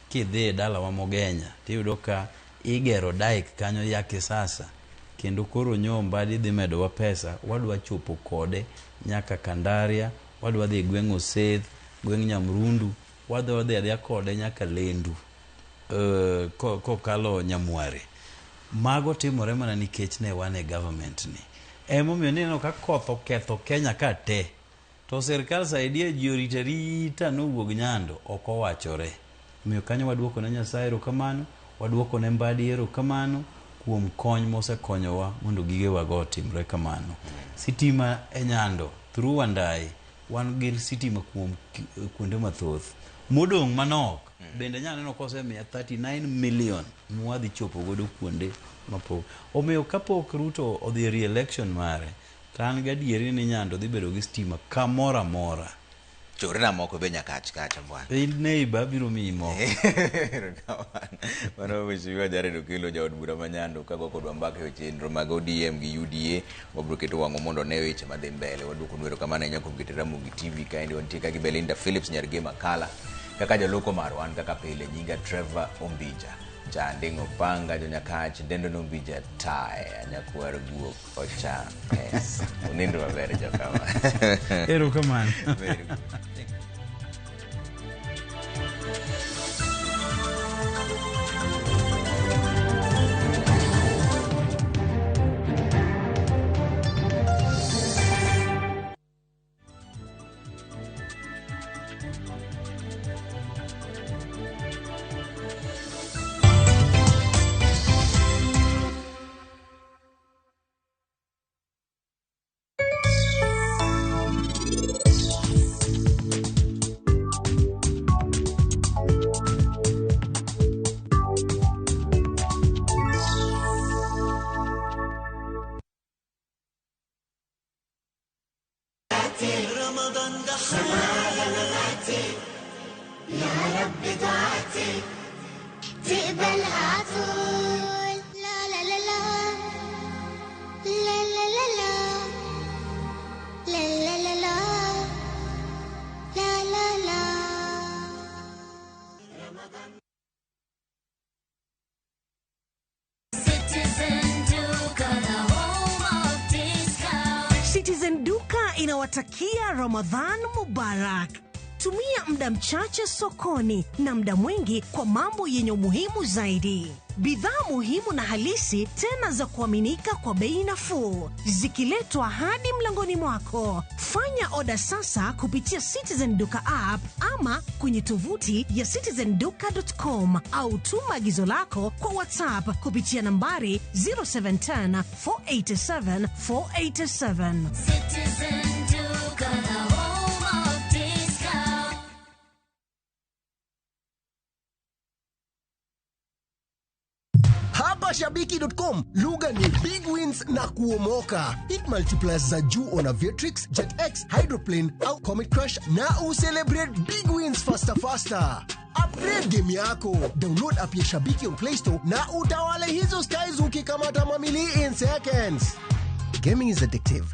Kidhi e dalawa Mogenya tiyudo ka igero dike kanyo ya kisasa kendo koro nyo Mbadi dhi medowa pesa wadwa chopo kode nyaka Kandaria, wadwa dhi gweng' Oseth, gweng' Nyamrundu, wadwa dhi adhiya kode nyaka Lendu kokalo Nyamware. Mago timore mana nikech ne wan e government ni. Emomiyo nineno ka koth oketho Kenya ka te. To sirkal saidia ji orito arita nowuog Nyando ok owachore. Omiyo kanyo waduoko ne Nyasaye erokamano, waduoko ne Mbadi erokamano kuom kony mosekonyowa mondo gigewago otimre kamano. Sitima e Nyando through Wandayi wan gi sitima kuom kuonde mathoth. Modong' manok bende nya neno kosemiya 39 million mwadhi chopo godo kuonde mapok. Omiyo kapok Ruto odhi e re-election mare, to an gadieri ni Nyando dhi bedo gi stima kamoro amora. Chorna moko be nyakach kacha bwana. In neighbor biro miyi moko. Erokamano. Mano Mheshimiwa Jared Okello jaod bura ma Nyando kago kodwa mbaka e chenro mag ODM gi UDA. Wabiro keto wang'wa mondo one weche madhi mbele. Waduoko erokamano ahinya kuom keto Ramogi TV kaendi wantie ka gi Belinda Phillips nyar Gema Kala. Kaka joloko marwa an kaka pile nyinga Trevor Ombija. Janding' Opanga jonyakach dendo no Ombija taya nyakwar guok ocha pesa. Unindo maber jokama. Erokamano. Very good. رمضان ده على مماتي يا رب دعاتي تقبلها عطول. لا لا لا لا لا لا لا لا لا لا لا لا لا لا. Citizen Duka, the home of discount. Citizen Duka inawatakia Ramadhan Mubarak. Tumia muda mchache sokoni na muda mwingi kwa mambo yenye umuhimu zaidi. Bidhaa muhimu na halisi tena za kuaminika kwa bei nafuu, zikiletwa hadi mlangoni mwako. Fanya oda sasa kupitia Citizen Duka app ama kwenye tovuti ya citizenduka.com au tuma agizo lako kwa WhatsApp kupitia nambari 0710 487 487. Citizen Duka, the home of discount. Hapa Shabiki.com lugha ni big wins na kuomoka. Hit multipliers za juu on Aviatrix, JetX, Hydroplane au Comet Crush na ucelebrate big wins faster faster. Upgrade game yako. Download app ya Shabiki on Play Store na utawale hizo skies ukikamata mamili in seconds. Gaming is addictive.